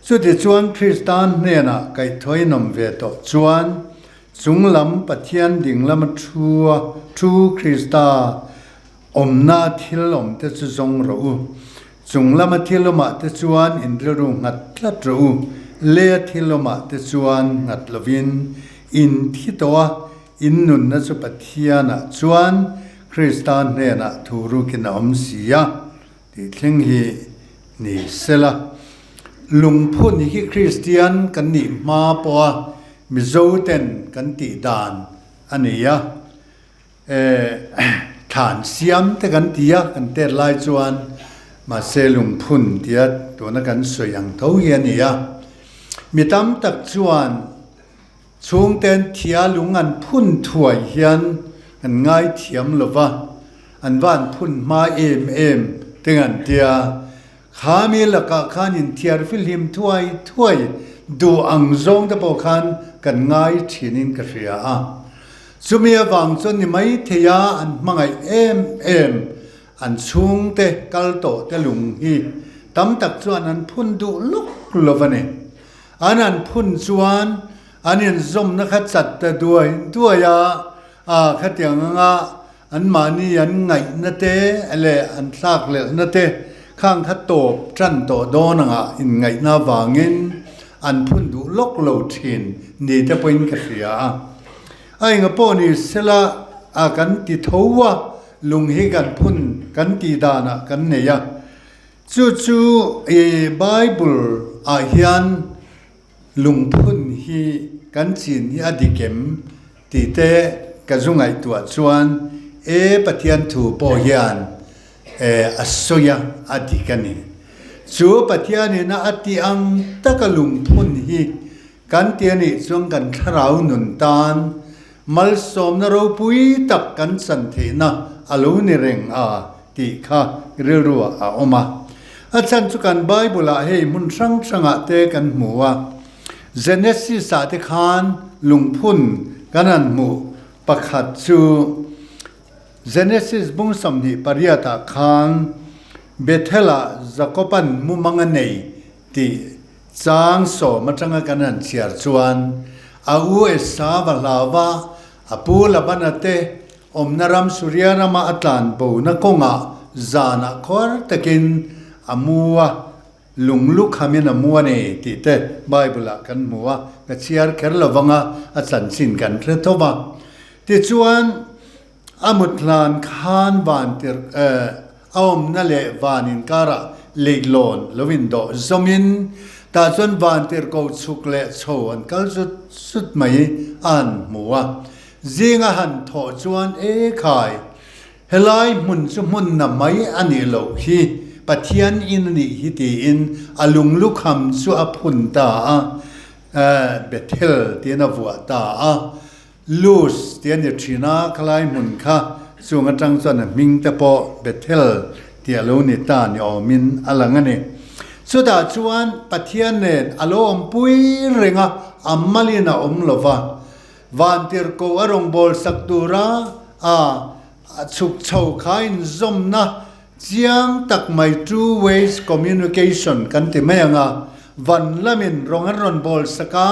chutichuan Krista hnenah kaihthawin awm ve tawh chuan chunglam Pathian dinglama thu a thu Krista awmna thil awm te chu zawng rawh u. Chunglama thil awmah te chuan in rilru nghat tlat rawh u. Leia thil awmah te chuan nghat lovin in thi tawh a, In nunna chu Pathianah chuan Krista hnenah thu rukin a awm si a, tih thleng hi ni sela. Lungphun hi Kristian kan nih hma pawha Mizoten kan tih dan a ni a. Thlan siam te kan ti a, kan tet lai chuan mahse lungphun tia. tuna kan sawi ang tho hi a ni a. Mi tam tak chuan chhungten thia lung an phun thuai hian an ngaithiam lo va, an va an phun hma em em te an tia. Kha mi lakah khan inthiar fihlim thuai thuai duh ang zawng te pawh khan kan ngai thinin ka hria a. Chumi avang chuan ni maithei a an hmangaih em em an chhungte kal tawh te lung hi tam tak chuan an phun duh lawk lo a ni. An an phun chuan an inzawmna kha chat ta duai duai a, a khatiang anga Anmahni an ngaihna te leh an thlakhlelhna te khang kha tawp tan tawh dawn angah inngaihna avangin an phun duh lawk lo thin ni te pawhin ka hria a. A enga pawh ni sela a kan ti tho a, lung hi kan phun kan tih danah kan nei a. Chu chu i Bible ah hian Lungphun hi kan chin hi a dik em tih te ka zu ngaihtuah chuan e Pathian thu pawh hian e a sawi a, a dik a ni. Chu Pathianin a tih ang taka lungphun hi kan ti a nih chuan kan thlarau nun tan malsawmna ropui tak kan chan theihna a lo ni reng a tih kha rilruah a awm a. A chhan chu kan Bible-ah hei hmun hrang hrangah te kan hmu a. Genesis-ah te khan lungphun kan han hmuh pakhat chu Genesis bung 28-ah khan Bethel-ah Jakob-a'n mumang a nei tih chang sawm atanga kan han chhiar chuan a u Esau-a hlauva a pu Labana te Awmna ram Suria rama a tlan bona kawngah zanah khuar takin a mu a, lung lu khamin a mu a ni tih te Bible-ah kan hmu a, ka chhiar kher lo vang a, a chanchin kan hre tho va. Tichuan, a mut hlan khan van tir eh a awmna leh van inkarah leihlawn lo indawh zawmin tah chuan van tirhkoh chhuk leh chho an kal zut zut mai a han hmu a. Zinga han thawh chuan e khai, helai hmun chu hmun na mai a nih loh hi, Pathian in a nih hi tiin a lunglukham chu a phun ta a, Bethel tiin a vuah ta a, Luz ti a ni thin a, khalai hmun kha chung atang chuan a hming te pawh Bethel tih a lo ni ta ni awmin a lang a ni. Chutah chuan Pathian nen a lo awmpui reng a, a malin a awm lo va. Vantirhkoh a rawngbâwl sak tura a chhuk chho kha inzawmna chiang tak mai two ways communication kan ti mai ang a, van lamin rawng an rawn bâwl sak a,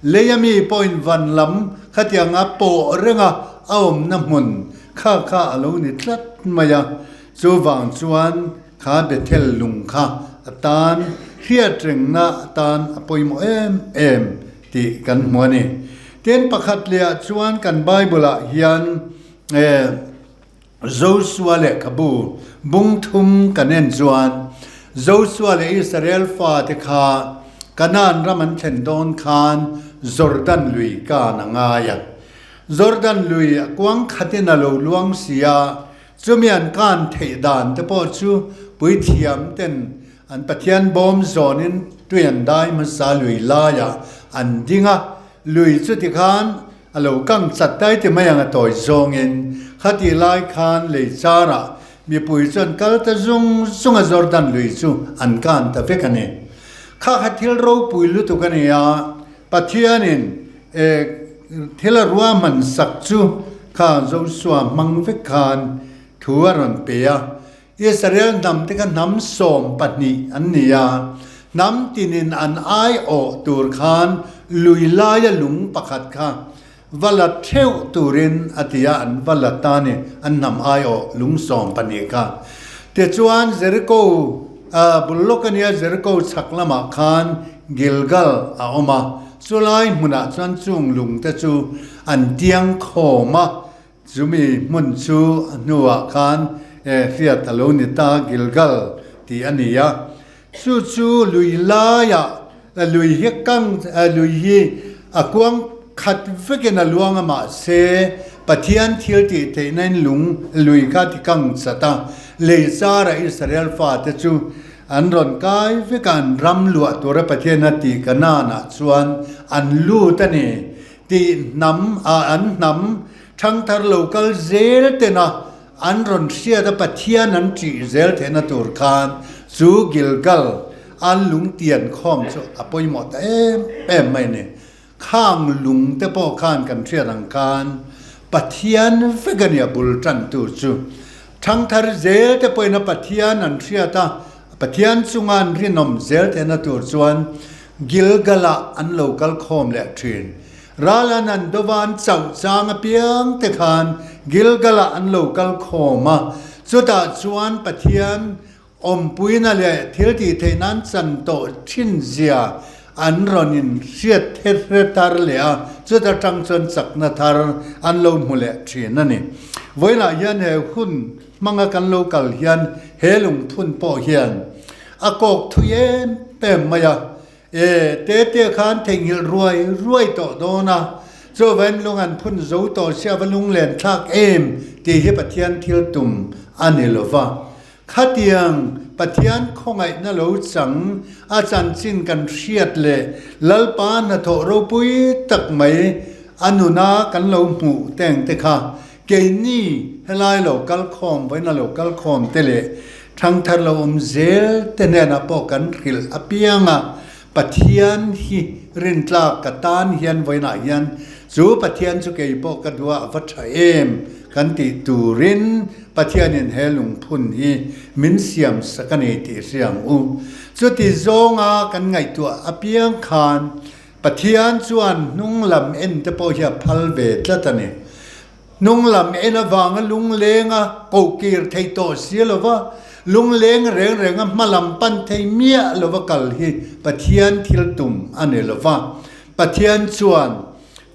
lei ami pawhin van lam khatianga pawh renga a awmna hmun kha kha a lo ni tlat mai a, chuvang chuan kha Bethel lung kha a tan hriatrengna atan a pawimawh em em. tih kan hmu a ni. Tin, pakhat lehah chuan kan Bible-ah hian Josua lehkhabu bung thum kan en chuan Josua leh Israel fate kha Kanaan ram an thlen dawn khan Jordan lui kan a ngai a. Jordan lui a kuang khatin a lo luang si a, chumi an kan theih dan te pawh chu puithiam ten An Pathian bawm zawnin tui an dai hmasa lui laiah an ding a, lui chu tikhan a lo kang chat dai ti mai ang a tawi zawngin khatih lai khan lei charah mipui chu an kal ta zung zung a Jordan lui chu an kan ta vek a ni. Kha kha thil ropui lutuk a ni a, Pathianin e thil a ruahman sak chu kha Joshua hmang vek khan thu a rawn pe a, Israel hnam te kha hnam 12 an ni a, hnam tinin an aiawh tur khan lui laia lung pakhat kha va la theuh turin a ti a, an va la ta a ni, an hnam aiawh lung 12 kha. Tichuan Jericho bul lawk a nia, Jericho chhak lamah khan Gilgal a awm a, chulai hmunah chuan chung lung te chu an tiang khawm a, Chumi hmun chu a hnuah khan hriat a lo ni ta, Gilgal tih a ni a. Chu chu lui laiah lui hi kang lui hi a kuang khat vekin a luang a mahse Pathian thil tih theihna in lung lui kha ti kang chat a, lei chara Israel fate chu. An rawn kai vek a, an ram luah tura Pathian a tih Kanaan-ah chuan an lut a ni tih hnam ah an hnam thangthar lo kal zel tena an rawn hriat a Pathian an ṭih zel theihna tur khan chu Gilgal a lungtian khawm chu a pawimawh ta em em mai a ni. Khang lung te pawh khan kan hriat ang khan Pathian vek a nia bul tantu chu. Thangthar zel te pawhin a Pathian an hriat a, Pathian chunga an rinawm zel theihna tur chuan Gilgal-ah an lo kal khawm leh thin. Ral an an dova an chauh chang apiang te khan Gilgal-ah an lo kal khawm a, chutah chuan Pathian Awmpuina leh thil tih theih nan chan tawh thin zia an rawn in hriat hre thar leh a, chuta tang chuan chakna thar an lo hmu leh thin a ni. Vawiinah hian he hun hmanga kan lo kal hian he lungphun pawh hian a kawk thui em em mai a, E, Tete khan theihnghilh ruai ruai tawh dawn a, chuvain lung an phun zo tawh sia va lunglen thlak em tih hi Pathian thil tum a ni lo va. Khatiang Pathian khawngaihna lo chang a chanchin kan hriat leh Lalpa hnathawh ropui tak mai a nuna kan lo hmuh teng te kha keini helai lo kal khawm vawiin a lo kal khawm te leh Thangthar lo awm zel te hnenah pawh kan hrilh apiang a, Pathian hi rintlak ka tan hian vawiinah hian chu Pathian chu kei pawh ka duh a va tha em kan tih turin Pathianin he lungphun hi min siam sak a ni tih hria ang u. Chuti zawnga kan ngaihtuah apiang khan Pathian chuan hnung lam en te pawh hi a phal ve tlat a ni. Hnung lam en avanga lunglenga kohkir thei tawh si lova, lungleng reng renga hma lam pan thei miah lova kal hi Pathian thil tum a ni lova. Pathian chuan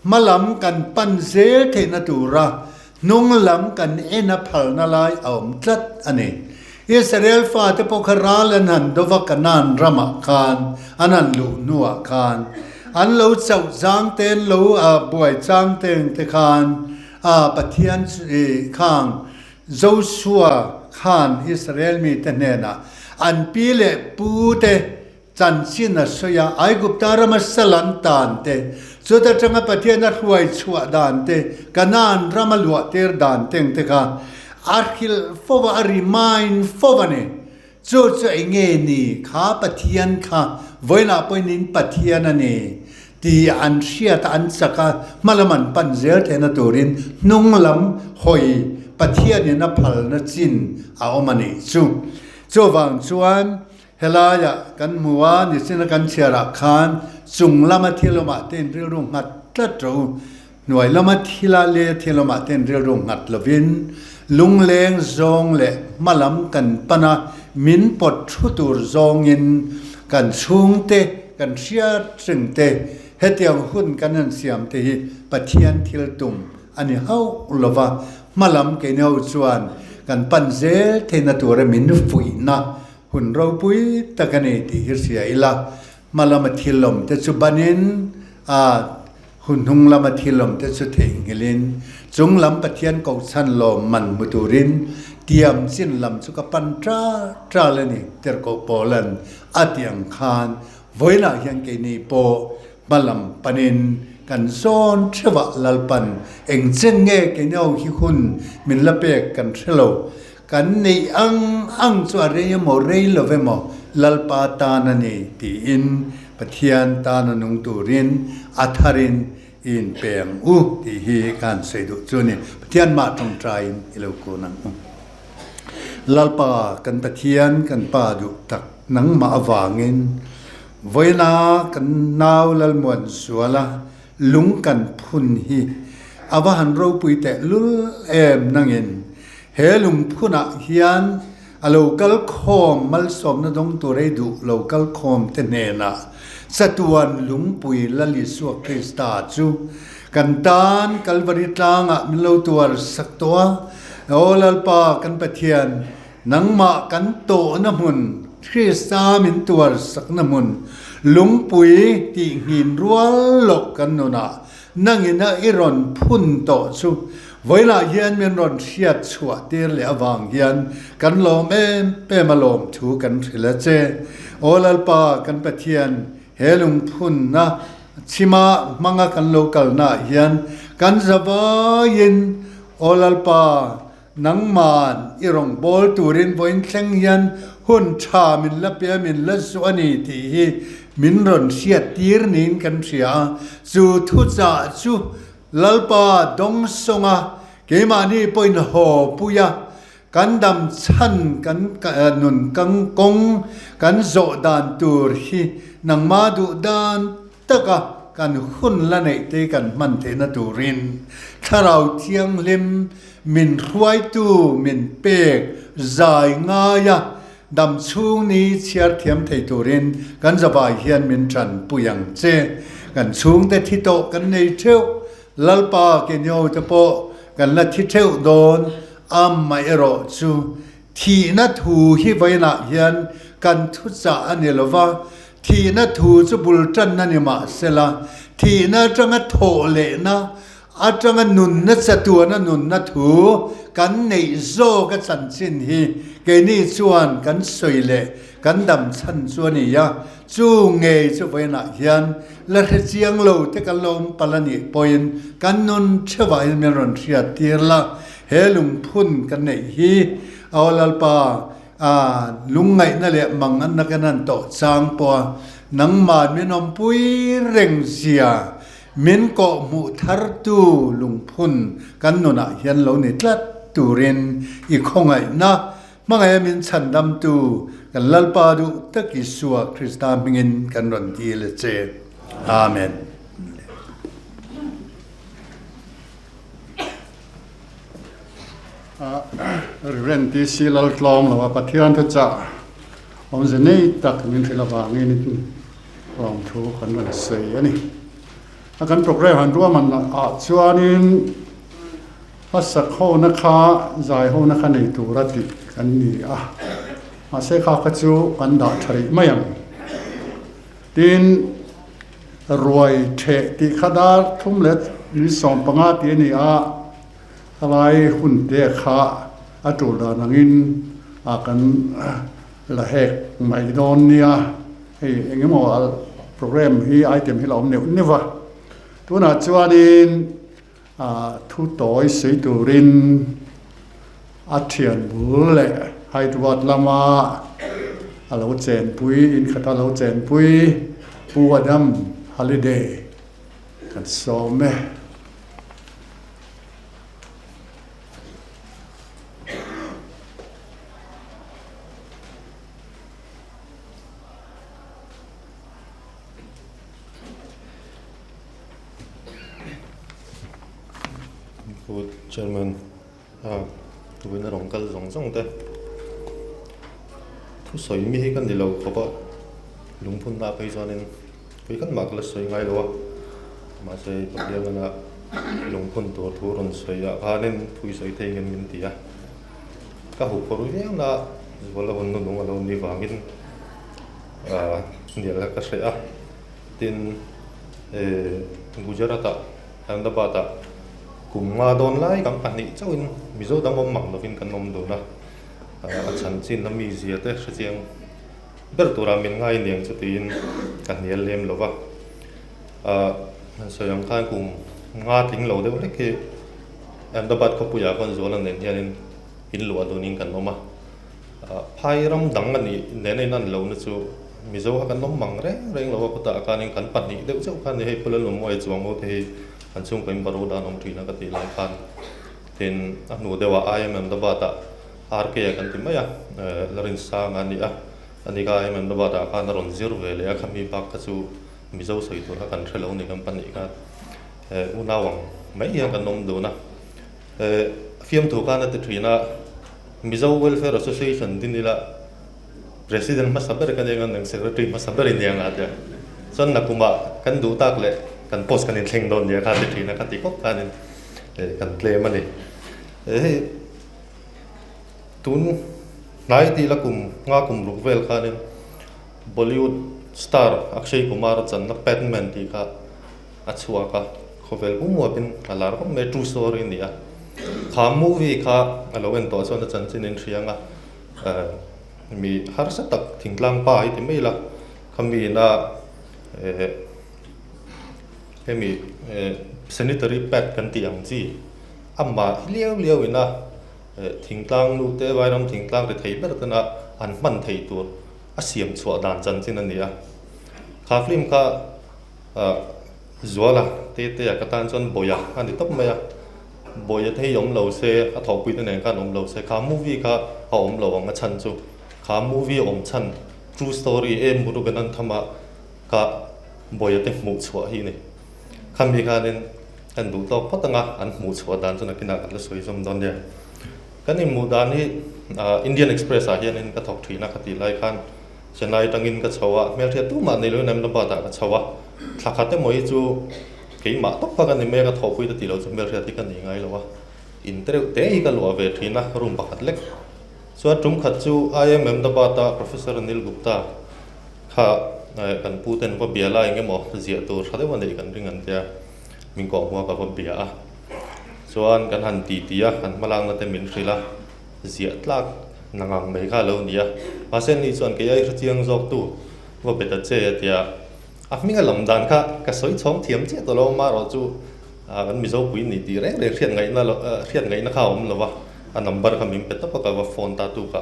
hma lam kan pan zel theihna tura hnung lam kan en a phalna lai a awm tlat a ni. Israel fate pawh kha ral an han dova Kanaan ramah khan an han luh hnuah khan an lo chauh chang te an lo buai chang te te khan Pathian khang Joshua khan Israel mite hnenah an pi leh pu te Chanchin a sawi a, Aigupta rama sal an tan te, chuta tanga Pathian a hruai chhuah dan te, Kanaan rama luah tir dan teng te kha a hrilh fo va, a remind fo va ni. Chu chu eng nge ni? Kha Pathian kha vawiinah pawhin in Pathian a ni tih an hriat a, an chak a, hmalam an pan zel theihna turin hnung lam hawi Pathianin a phalna chin a awm a nih chu. Chuvang chuan Helaiah kan hmu a, nichina kan chhiarah khan chung lama thil awmah te in rilru nghat tlat rawh u. Hnuai lama thila leh thil awmah te in rilru nghat lovin lungleng zawng leh hma lam kan pan a, min pawt thu tur zawngin kan chhungte, kan hriat reng te, hetiang hun kan han siam te hi Pathian thil tum a ni hauh lova, hma lam keini ho chuan kan pan zel theihna tura min fuihna Hun ropui tak a ni tih hi hria ila, hma lama thil awm te chu banin a hun hnung lama thil awm te chu theihnghilhin chung lam Pathian kohchhan lawm man hmu turin tiam chin lam chu ka pan ṭal ṭal a ni, Tirhkoh Paulan a tih ang khan vawiinah hian keini pawh hma lam panin kan zawn ṭheuhah Lalpan eng chen nge keini ho hi hun min la pek kan hre lo. Kan neih ang ang chu a rei emaw rei lo emaw Lalpa tan a ni tiin Pathian tan a nung turin a tharin i inpe ang u tih hi ka han sawi duh chu a ni. Pathian mah tawngtaiin i lo kun ang u. Lalpa kan Pathian kan Pa duh tak nangmah avangin vawiina kan nau Lalmuanzuala lung kan phun hi a va han ropui teh lul em nangin He lungphunah hian a lo kal khawm malsawmna dawng tur ei duh lo kal khawm te hnenah chatuan lungpui Lal Isua Krista chu kan tan Kalvari tlangah min lo tuar sak tawh a. Aw Lalpa kan Pathian, nangmah kan tawhna hmun, Krista min tuar sakna hmun, lungpui tih nghin rual loh kan nunah nangina i rawn phun tawh chu. Vawilah hian min rawn hriat chhuah tir leh avang hian kan lawm em em a lawm thu kan hrilh a che. Aw Lalpa kan Pathian, he lungphunna chhima hmanga kan lo kalnaah hian kan zavaiin Aw Lalpa, Nangman i rawngbâwl turin vawiin thleng hian hun ṭha min la pe a, min la zuah a ni tih hi min rawn hriattir niin kan hria a. Chu thuchah chu Lalpa dawngsawnga keimahni pawhin haw pui a, kan dam chhan kan nun kawng kan zawh dan tur hi nangmah duh dan taka kan hun la neih te kan hman theihna turin Thlarau Thianghlim min hruaitu min pek zai ngaia dam chhung ni chhiar thiam thei turin kan zavai hian min tanpui ang che. Kan chhungte thi tawh kan nei theuh, Lalpa Kenyo te pawh kan la thi theuh dawn, amaherawh chu thihna thu hi vawiinah hian kan thuchah a ni lova, Thihna thu chu bul tanna ni mah sela, thihna atanga thawh lehna, atanga nunna chatuana nunna thu kan neih zawk a chanchin hi keini chuan kan sawi leh kan dam chhan chu a ni a. Chu ngei chu vawiinah hian la hre chiang lo te kan lo awm palh a nih pawhin kan nun theuhah hian min rawn hriat tir la, he lungphun kan neih hi Aw Lalpa, A lungngaihna leh manganna kan han tawh chang pawh a, nangmah min awmpui reng zia min kawhhmuh thartu lungphun kan nunah hian lo ni tlat turin i khawngaihna hmangaia min chhandamtu kan Lalpa duh tak Isua Krista hmingin kan rawn dil a che. Amen. Reverend TC Laltlawm lo a Pathian thuchah awmze nei tak min hrilh avangin lawmthu kan rawn sawi a ni. A kan program han ruahman ah chuanin hmasak hona kha zai hona kha nei tura tih kan ni a, mahse kha kha chu kan dah tha rih mai ang. Tin, ruai theh tih kha dar thum leh ni 15 tih a ni a. Helai hun te kha a tul dan angin a kan la hek mai dawn nia, hei eng emaw program hi item hi la awm neuh neuh a, tunah chuanin thu tawi sawi turin a thian bul leh Hyderabad lama a lo chenpui inkhata lo chenpui Pu Adam Holiday kan sawm e. Pu Chairman a vawiin a rawn kal zawng zawng te thusawi mi hi ka ni lo khawp a lungphunna phei chuanin Kei khan mah ka la sawi ngai lo a, mahse Pathian-a lungphun tur thu rawn sawi ah khanin thui sawi thei ngem min ti a, ka huh phawrh viau na zual a hun nu nung a lo ni vangin ah hnial kha ka hreh a, tin eh Gujarat ah Ahmedabad ah kum nga dawn lai kan pahnih chauhin Mizo dang awm mang lovin kan awm dun a, a chhan chin a mizia te hrechiang. Ber tura min ngai niang chu tiin ka hnial lem lo va, ahh han sawi ang khan kum nga tling lo deuh hlek hi Ahmedabad khawpuiah khawn Zuala nen hianin in luah dunin kan awm a, ahh phai ram dang a nih nen a inan lohna chu Mizo kha kan awm mang reng reng lo a, khawtah khanin kan pahnih deuh chauh khan hei Phul Alawmawia chuang aw te hi an chhungkaw in Baroda an awm thin a ka tih lai khan tin a hnu deuhah IIM Ahmedabad-ah RK a kan ti mai a, Larinsanga a ni a, ani kha IIM Ahmedabad ah khan a rawn zir ve leh a, khami bak kha chu Mizo sawi tur kha kan hre lo ni kan pahnih khan unau ang mai hian kan awm dun a, fiamthu khan a ti thin a, Mizo Welfare Association din ila President hmasa ber ka nia ngan ang Secretary hmasa ber i nia nga tia, chuan nakumah kan duh tak leh kan post kan inthleng dawn nia kha a ti thin a, kha ti khawp khanin kan tlem a ni. Hei. Tun hnai tih la kum nga kum ruk vel khanin Bollywood star Akshay Kumar a channa Padman tih kha a chhuak a, khawvel pum huapin a lar khawp mai, true story a ni a. Kha movie kha a lo en tawh chuan a chanchin in hria anga mi harsa tak thingtlang pa hi ti mai ila khami ina eh hemi eh sanitary pad kan tih ang chi amah hi liau liau ina eh thingtlang nu te vairam thingtlang ri thei ber tena an hman thei tur a siam chhuah dan chanchin a ni a kha film kha ah Zuala te te ah ka tan chuan Bawia a ni tawp mai a, Bawia te hi awm lo se, a thawhpui te nen khan awm lo se, kha movie kha a awm lo ang a chhan chu, kha movie awm chhan true story e Murugananthama kha Bawia te hmuh chhuah hi a ni. Khami khanin kan duh tawk phawt ang a, an hmuh chhuah dan chu nakinah kan la sawi zawm dawn nia. Kan inhmuh dan hi Indian Express ah hianin ka thawk thin a ka tih lai khan Chennai atangin ka chho a, hmelhriat tumah nei loin Ahmedabad ah ka chho a, thla khat emaw hi chu keimah tawp kha ka ni mai a, ka thawhpui ta tih loh chu hmelhriat hi ka nei ngai lo a, in te reuh te hi ka luah ve thin a, room pakhat lek. Chuan tum khat chu IIM Ahmedabad a Professor Anil Gupta kha kan pu ten va bia la eng emaw ziah tur tha deuh a neih kan ring an tia, min kawh hmuh a ka va bia a, chuan kan han ti ti a, kan hmalakna te min hrilh a. Ziah tlak na ngang mai kha a lo ni a, mahse ni chuan kei ai hrechiang zawk tu va be ta che a ti a, a hming a lam dan kha ka sawi chhawng thiam chiah tawh lo amaherawh chu kan Mizo pui ni tih reng reng hriat ngaihna lo hriat ngaihna kha a awm lo va, a number kha min pe tawp a ka va phone ta tuk a,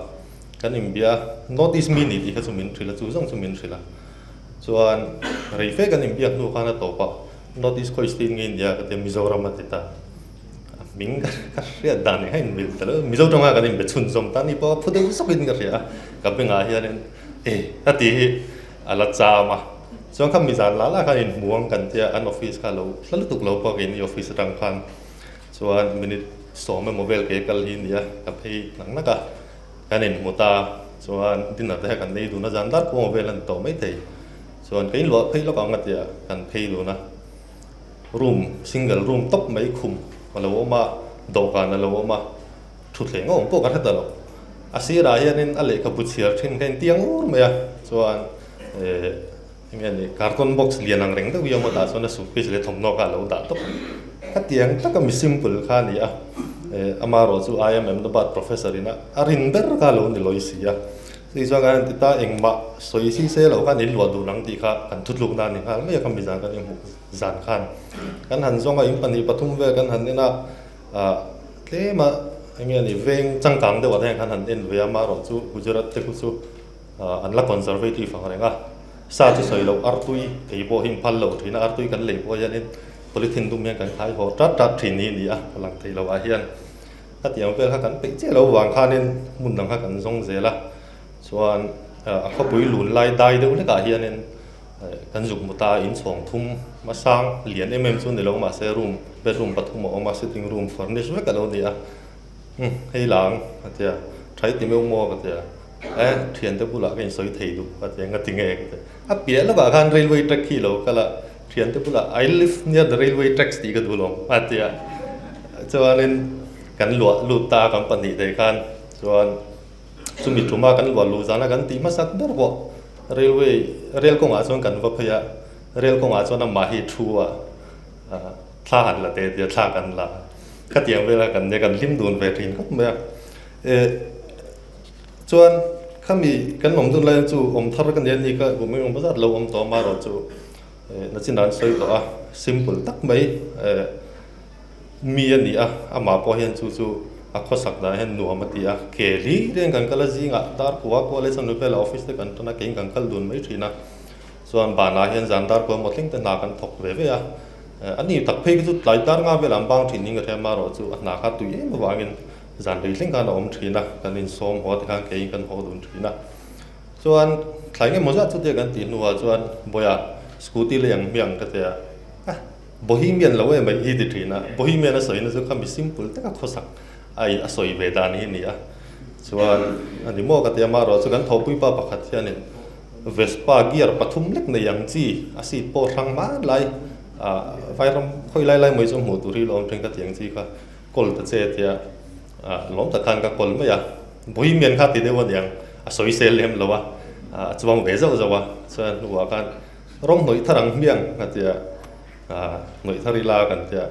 kan inbia a, North East mi ni tih kha chu min hrilh a, chu zawng chu min hrilh a, chuan rei fe kan inbiak hnu khan a tawp a, North East khawi state nge nia ka ti a, Mizoram a ti ta. A hming ka hriat dan eng a inmil ta lo. Mizo tawngah kan inbe chhunzawm ta ni pawh a phu deuh zawkin ka hria a. Ka bengah hianin e a tih hi a la cham a. Chuan kha mizan lah lah khan inhmu ang kan tia an office kha lo hla lutuk lo pawh keini office atang khan chuan minute sawm emaw vel ke kal hi nia ka phei hnak hnak a. Kan inhmu ta chuan dinner te kha kan nei dun a zan dar pawh vel a ni tawh maithei. Chuan ka inluah phei lawk ang a tia kan phei dun a. Room, single room tawp mai khum a lo awm a, dawhkan a lo awm a, thutthleng a awm pawh ka hre ta lo. A sirah hianin a lehkhabu chhiar thin kha intiang ur mai a, chuan eh eng nge ni carton box lian ang reng deuh hi a awm a, tah chuan a suitcase leh thawmhnaw kha a lo dah tawp a. Khatiang taka mi simple kha a ni a, eh amaherawh chu IIM Ahmedabad professor in a rin ber kha a lo ni lawi si a. Chutih chuan kan ti ta engmah sawi si se lo khan in luah dun ang tih kha kan thutlukna a ni nghal mai a, khami zan kan inhmuh zan khan kan han zawng a, in pahnih pathum vel kan han en a, ah tlem a eng nge ni veng changkang deuh ah te hian kan han en ve a, amaherawh chu Gujarat te khu chu ah an la conservative ang reng a, sa chu sawi loh artui ei pawh hi in phal lo thin a, artui kan lei pawh hianin polythene dum hian kan khai haw tat tat thin hi a ni a, a lang thei loh ah hian. Khatiang vel kha kan peih chiah lo vang khanin hmun dang kha kan zawng zel a, chuan a khawpui lun lai dai deuh hlekah hianin kan zuk hmu ta a, inchhawng thum a sang lian em em chu ni lo mahse room bedroom pathum a awm a, sitting room furnish vek a lo ni a, umm hei lang a tia tha i ti meuh maw ka tia e thiante bulah ka insawi thei duh a tia nga ti nge ka tia a piah lawkah khan railway track hi lo kal a Thiante bulah I live near the railway tracks tih ka duh lo a ti a, chuanin kan luah lut ta a kan pahnih thei khan chuan chumi thuma kan luah luh zana kan tih hmasak ber pawh railway rail kawngah chuan kan va phei a, rail kawngah chuan amah hi thu a thla han la teh tia thla kan la khatiang vela kan nia kan hlim dun ve thin khawp mai a, eh chuan khami kan awm dun lai chu awm thar ka nia ni kha kum engemaw zat lo awm tawh a amaherawh chu. Nachin an sawi tawh a, simple tak mai mi a ni a, amah pawh hian chu chu a khawsak dan hian nuam a ti a, ke hlir hian kan kal a zingah dar kua kua leh chuan vel ah office te kan tan a, keiin kan kal dun mai thin a, chuan banah hian zan dar kua maw thleng te hna kan thawk ve ve a, a ni tak phei kha chu tlai dar nga velah an bang thin in ka hria amaherawh chu a hna kha tui em avangin zan rei thleng khan a awm thin a, kan insawm haw te khan keiin kan haw dun thin a. Chuan thlai nge maw zat chutia kan tih hnuah chuan Bawiha scooty lei ang hmiang ka ti a, ah Bohemian lo em mai hi ti thin a, Bohemian a sawina chu kha mi simple taka khawsak a a sawi ve dan hi a ni a, chuan a ni maw ka ti a, amaherawh chu kan thawhpui pa pakhat hianin Vespa gear pathum lek nei ang chi a seat pawh hrang hman lai ah vairam khawi lai lai mai chu hmuh tur hi lo awm thin ka ti ang chi kha kawl ta che tia lawm tak khan ka kawl mai a, Bohemian kha ti deuh a niang, a sawi sel lem lo a, a chuang ve zauh zauh a, chuan hnuah khan rawng hnawih thar ang hmiang a tia, hnawih thar ila kan tia.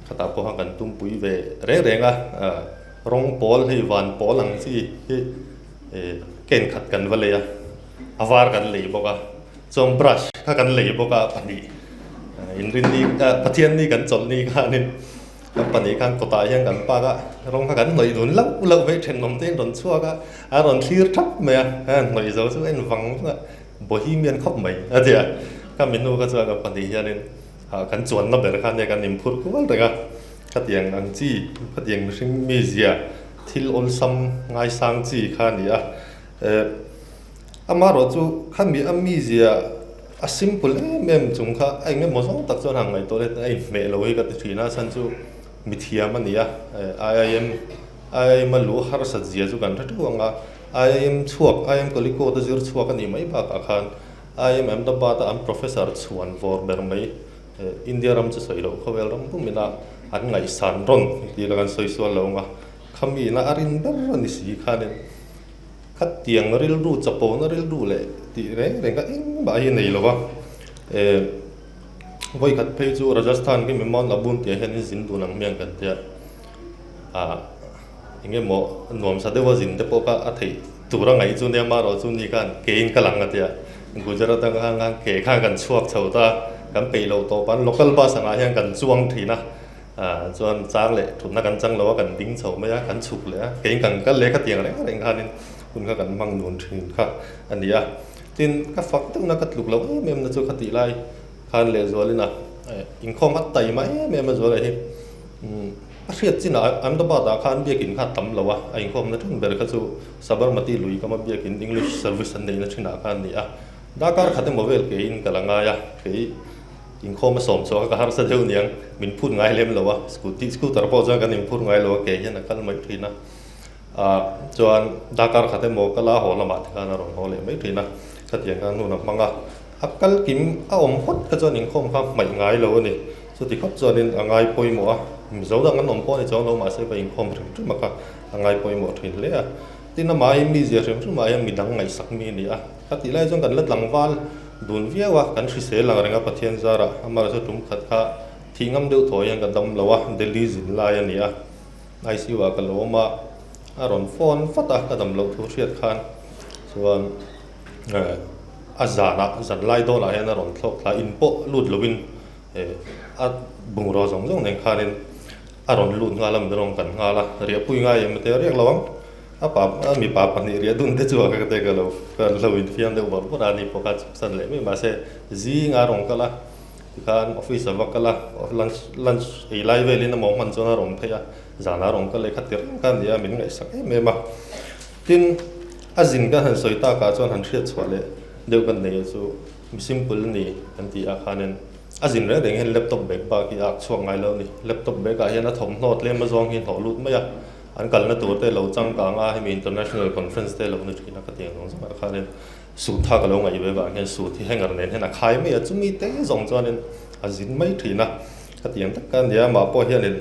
Khatah pawh khan kan tumpui ve reng reng a, rawng pawl hei van pawl ang chi hi ken khat kan va lei a, a var kan lei bawk a, chuan brush kha kan lei bawk a pahnih inrinni Pathianni kan chawlhni khanin kan pahnih khan kawtah hian kan park a, rawng kha kan hnawih dun lauh lauh mai thenawm te in rawn chhuak a, a rawn thlir thap mai a, hnawih zo chu a en vang vang a, Bohemian khawp mai a ti a, ka minu kha chuan kan pahnih hianin kan chuanna ber kha nia kan inphur kual reng a, khatiang ang chi, khatiang mihring mizia thil awlsam ngaisang chi kha a ni a, eh amaherawh chu khami a mizia a simple em em chung kha a engemaw zawng tak chuan han ngaihtuah let a inhmeh lo hi ka ti thin a, chhan chu mithiam a ni a, IIM IIM a luh harsat zia chu kan hre theuh ang a, IIM chhuak, IIM Calicut a zir chhuak a nih mai bakah khan IIM Ahmedabad a an professor chhuan vawr ber mai India ram chu sawi loh khawvel ram pum ina an ngaihsan rawn tih la kan sawi sual lo ang a, khami ina a rin ber a ni si khanin khatiang rilru chapona rilru leh tih reng reng kha engmah hi nei lo va, vawikhat phei chu Rajasthan khi Mount Abu tih ah hian in zin dun ang hmiang kan tia. ah eng emaw nuamsa deuha zin te pawh kha a theih tur a ngaih chu nia amaherawh chu ni khan ke in ka lang a tia Gujarat atang khan khan ke khan kan chhuak chho ta kan peih loh tawp a local bus angah hian kan chuang thin a ah chuan chang leh thutna kan chang lo a kan ding chho mai a kan chhuk leh a ke in kan kal leh khatiang reng reng khanin hun kha kan hmang nun thin kha a ni a tin ka fak deuhna ka tluk loh em em na chu khatih lai khan lehzualin a inkhawm a taima em em a zual a hi. A hriat chinah Ahmedabad-ah khan biakin kha a tam lo a, a inkhawmna ṭhen ber kha chu Sabarmati lui kama biakin English service an neihna ṭhinah khan a ni a. Darkar khat emaw vel keiin ka la ngai a, kei inkhawm a sawm chhuah kha ka harsa deuh niang, min phut ngai lem lo a, scooty scooter pawh chuan kan inphur ngai lo a, ke hian a kal mai ṭhin a. Ah chuan darkar khat emaw ka la haw lamah te khan a rawn haw leh mai ṭhin a, khatiang khan hun a hmang a, a kal kim a awm phawt kha chuan inkhawm kha hmaih ngai lo a ni. Chuti khawp chuanin a ngai pawimawh a, Mizo dang an awm pawh a ni chuang lo mahse va inkhawm hrim hrim a kha a ngai pawimawh thin hle a. Tin amah hi mizia hrim hrim ah hian midang ngaihsak mi a ni a, ka tih lai chuan kan la tlangval dun viau a, kan hrisel ang reng a Pathian zarah amaherawhchu tum khat kha thih ngam deuh thaw hian ka dam lo a, Delhi zin lai a ni a, ICU ah ka lo awm a, a rawn phone vat a ka dam loh thu hriat khan chuan a zanah zan lai dawnah hian a rawn thlawk thla in pawh lut lovin A bungraw zawng zawng nen khanin a rawn lut nghal a, mi rawn kan nghal a, riahpui ngai em te a riak lo ang. A pa a mipa pahnih riah dun te chu a ka te ka lo ka lo infiam deuh vawr vawr a, ani pawh kha chhuksan leh mai mahse zing a rawn kal a, tikhan office a va kal a, lunch lunch ei lai velin a mawng hman chuan a rawn phei a, zanah a rawn kal leh kha ti reng kha a ni a, min ngaihsak em em a. Tin, a zin kan han sawi takah chuan han hriat chhuah leh deuh kan nei a chu. Mi simple a ni kan tih ah khanin a zin reng reng hian laptop bag bak hi a ak chhuak ngai lo a ni. Laptop bag ah hian a thawmhnaw tlem azawng hi hnawh lut mai a, an kalna tur te lo changkang a, hemi international conference te lo ni thin a ka tih ang zawng zawng ah khanin suit tha ka lo ngaih ve vang hian suit hi hanger nen hian a khai mai a, chumi te zawng chuanin a zin mai thin a, ka tih ang tak ka nia amah pawh hianin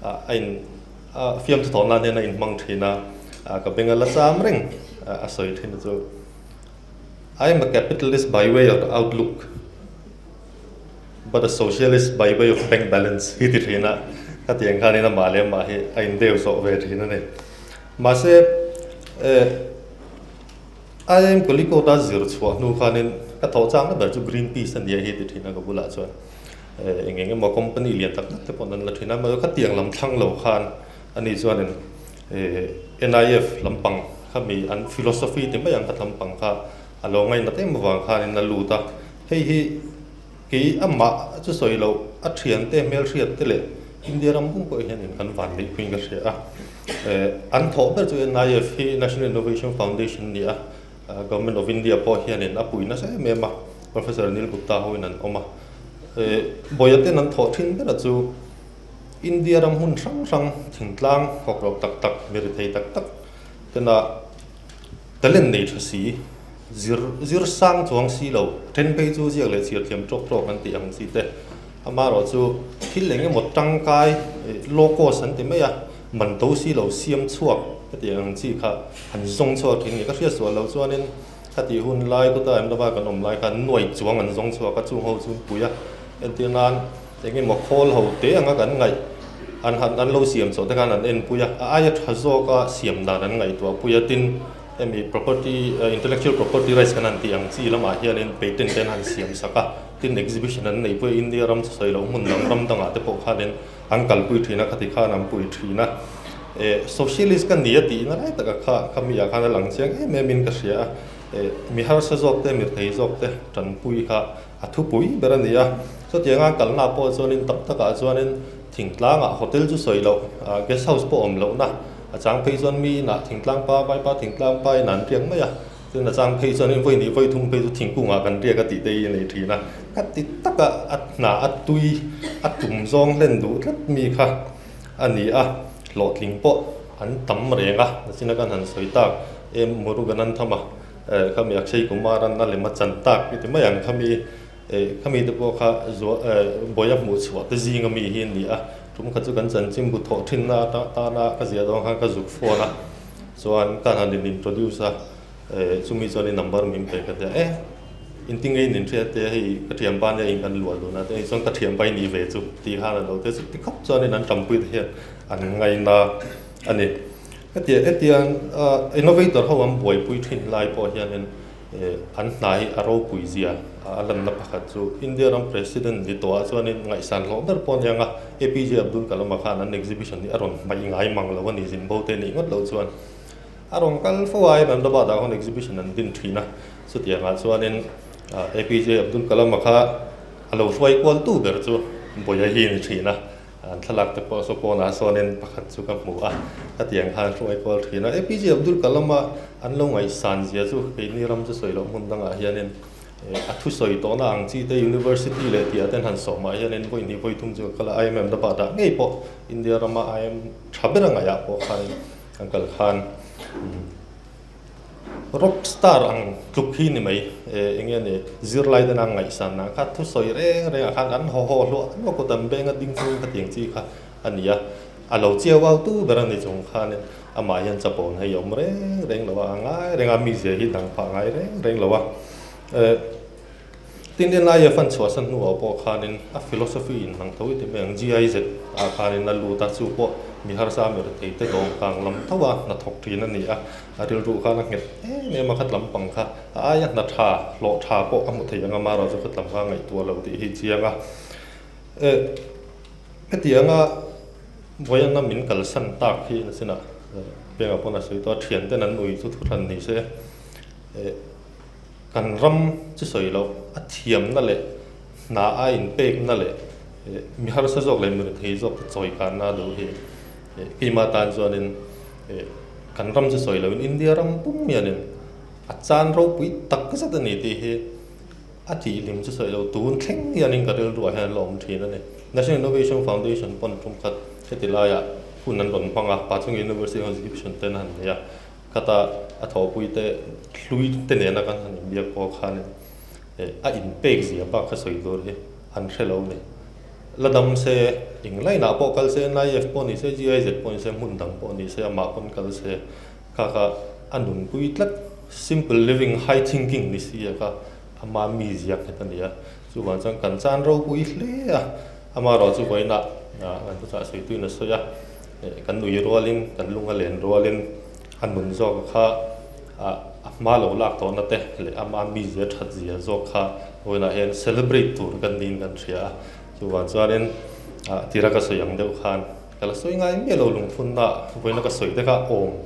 a in a fiamthu thawh nan hian a inhmang thin a, ka beng a la cham reng a sawi thin chu. I am a capitalist by way of outlook but a socialist by way of bank balance hi ti thin a, khatiang khanin amah leh amah hi a indeu zawh ve thin a ni. Mahse eh IIM Calicut a zir chhuah hnu khanin ka thawh changna ber chu Greenpeace a nia hi ti thin a ka bulah chuan eh eng eng emaw company lian tak tak te pawh an la thin a, mahse khatiang lam thlang lo khan Ani chuanin NIF lampang kha mi an philosophy ti mai ang kha lampang kha a lo ngainat em avang khanin a lut a. Hei hi kei amah chu sawi loh a thiante hmelhriat te leh India ram pum pawh hianin kan van neih pawhin ka hria a. An thawh ber chu NIF hi National Innovation Foundation a ni a, Government of India pawh hianin a pui nasa em em a, Professor Anil Gupta hoin an awm a. Bawia ten an thawh thin ber a chu. India ram hmun hrang hrang thingtlang hawk rawk tak tak, mi rethei tak tak tena talent nei tha si, zir zir sang chuang si lo, then phei chu ziak leh chhiar thiam tawk tawk an tih ang chi te. Amaherawh chu thil eng emaw tangkai low cost an ti mai a, man to si lo siam chhuak ka tih ang chi kha an zawng chhuak thin nge ka hriat sual loh chuanin Khatih hun lai kawta Ahmedabad kan awm lai khan nuai chuang an zawng chhuak a, chung ho chu an pui a. Entir nan eng emaw khawl ho te anga kan ngaih. An han an lo siam chawh te khan an enpui a, a aia tha zawka siam dan an ngaihtuah pui a, tin hemi property intellectual property rights kan han tih ang chi lamah hianin patent te an han siam sak a, tin exhibition an neih pui a, India ram chu sawi loh hmun dang ram dangah te pawh khanin an kalpui thin a, khati khan an pui thin a. Eh socialist ka ni a tihna lai taka kha khami ah khan a lang chiang em em in ka hria a, eh mi harsa zawk te mi thei zawk te tanpui kha a thupui ber a ni a, chutianga kalna pawh chuanin tam takah chuanin thingtlangah hotel chu sawi loh ah guest house pawh awm lohna a chang phei chuan mi inah thingtlang pa vaipa thingtlang pa inah an riak mai a, chuan a chang phei chuanin vawi hnih vawi thum phei chu thingkungah kan riak a tih te hi a nei thin a, ka ti taka a hna a tui a tum zawng hlen duh tlat mi kha a ni a, hlawhtling pawh an tam reng a, nachina kan han sawi tak em Muruganantham a. Eh khami Akshay Kumar an a lem a chan tak i ti mai ang khami eh khami te pawh kha zua eh bawi a hmuh chhuah te zing ami hi a ni a, tum khat chu kan chanchin bu thawh thin na tana ka ziah dawn khan ka zuk phone a chuan ka han in introduce a eh chumi chuan i number min pe ka tia eh inti ngei nin hriat te hei ka thianpa nia in kan luah dun a te chuan ka thianpa i nih ve chu tih khan a lo te chu ti khawp chuan in an tampui te hian an ngaina a ni. Hetiang hetiang innovator ho an buaipui thin lai pawh hianin an hna hi a ropui zia a lanna pakhat chu India ram President ni tawhah chuanin ngaihsan hlawh ber pawh a ni ang a, APJ Abdul Kalam-a khan an exhibition hi a rawn hmaih ngai mang lo a ni, zin bo te nih ngawt loh chuan a rawn kal fo a, Ahmedabad-ah khawn exhibition an din thin a, chutiangah chuanin APJ Abdul Kalam-a kha a lo hruai kualtu ber chu Boya hi a ni thin a. An thlalak te pawh saw pawnah sawnin pakhat chu ka hmu a, khatiang khan hruai kual thin a. APJ Abdul Kalam-a an lo ngaihsan zia chu keini ram chu sawi loh hmun dangah hianin a thusawi tawhna ang chi te University leh tih ah ten han sawmah hianin vawi hnih vawi thum chu ka kal a, IIM Ahmedabad ah ngei pawh India rama IIM tha ber a ngaihah pawh khanin an kal khan. Rock star ang tluk hi ni mai eh eng nge ni zirlai ten a ngaihsan ah kha thusawi reng reng ah khan an haw haw hluah hluah kut an beng a ding chung kha tiang chi kha a ni a, a lo chiau au tu ber a ni chung khanin amah hian chapawn hei a awm reng reng lo a, a ngai reng a mizia hi dang phah ngai reng reng lo a eh. Tin NIF an chhuahsan hnuah pawh khanin a philosophy in hmang tho i ti mai ang, GIZ ah khanin a lut a, chu pawh mi harsa mi rethei te dawmkang lam tho a hnathawk thin a ni a, a rilru khan a nghet em em a khat lampang kha a aia hna tha hlawh tha pawh a hmu thei ang a, amaherawhchu chu khat lam kha a ngaihtuah lo tih hi chiang a. Eh hetianga vawiina min kalsan tak hi a chinah Pengah pawn a sawi tawh a, thianten an ui chu thuhran ni se eh. Kan ram chu sawi loh, a thiamna leh hna a inpekna leh mi harsa zawk leh mi rethei zawk te chawikanna a duh hi keimah tan chuanin kan ram chu sawi lohin India ram pum hianin a chan ropui tak zet a ni tih hi a tihlim chu sawi loh tun thleng hianin ka rilruah hian a la awm thin a ni. National Innovation Foundation pawn tum khat heti laiah hun an rawn hmang a, Pachung University Exhibition ten a han nei a. Khata a thawhpui te hlui te nena kan han inbiak pawh khanin eh a inpek zia bak kha sawi tur hi an hre lo ni. La dam se, eng line ah pawh kal se, NIF pawh ni se, GIZ pawh ni se, hmun dang pawh ni se, amah pawn kal se, kha kha a nunpui tlat, simple living, high thinking ni si a kha ama mizia nghet a ni a. Chuvang chuan kan chan ropui hle a, amaherawhchu vawiinah kan thuchah sawitu in a sawi a. Kan nui rualin, kan lung a len rualin a nun zawk kha a hma lo lak tawhna te leh ama mizia that zia zawk kha vawiinah hian celebrate tur kan niin kan hria a. Chuvang chuanin tira ka sawi ang deuh khan ka la sawi ngai miah lo lungphunna vawiina ka sawi te kha awm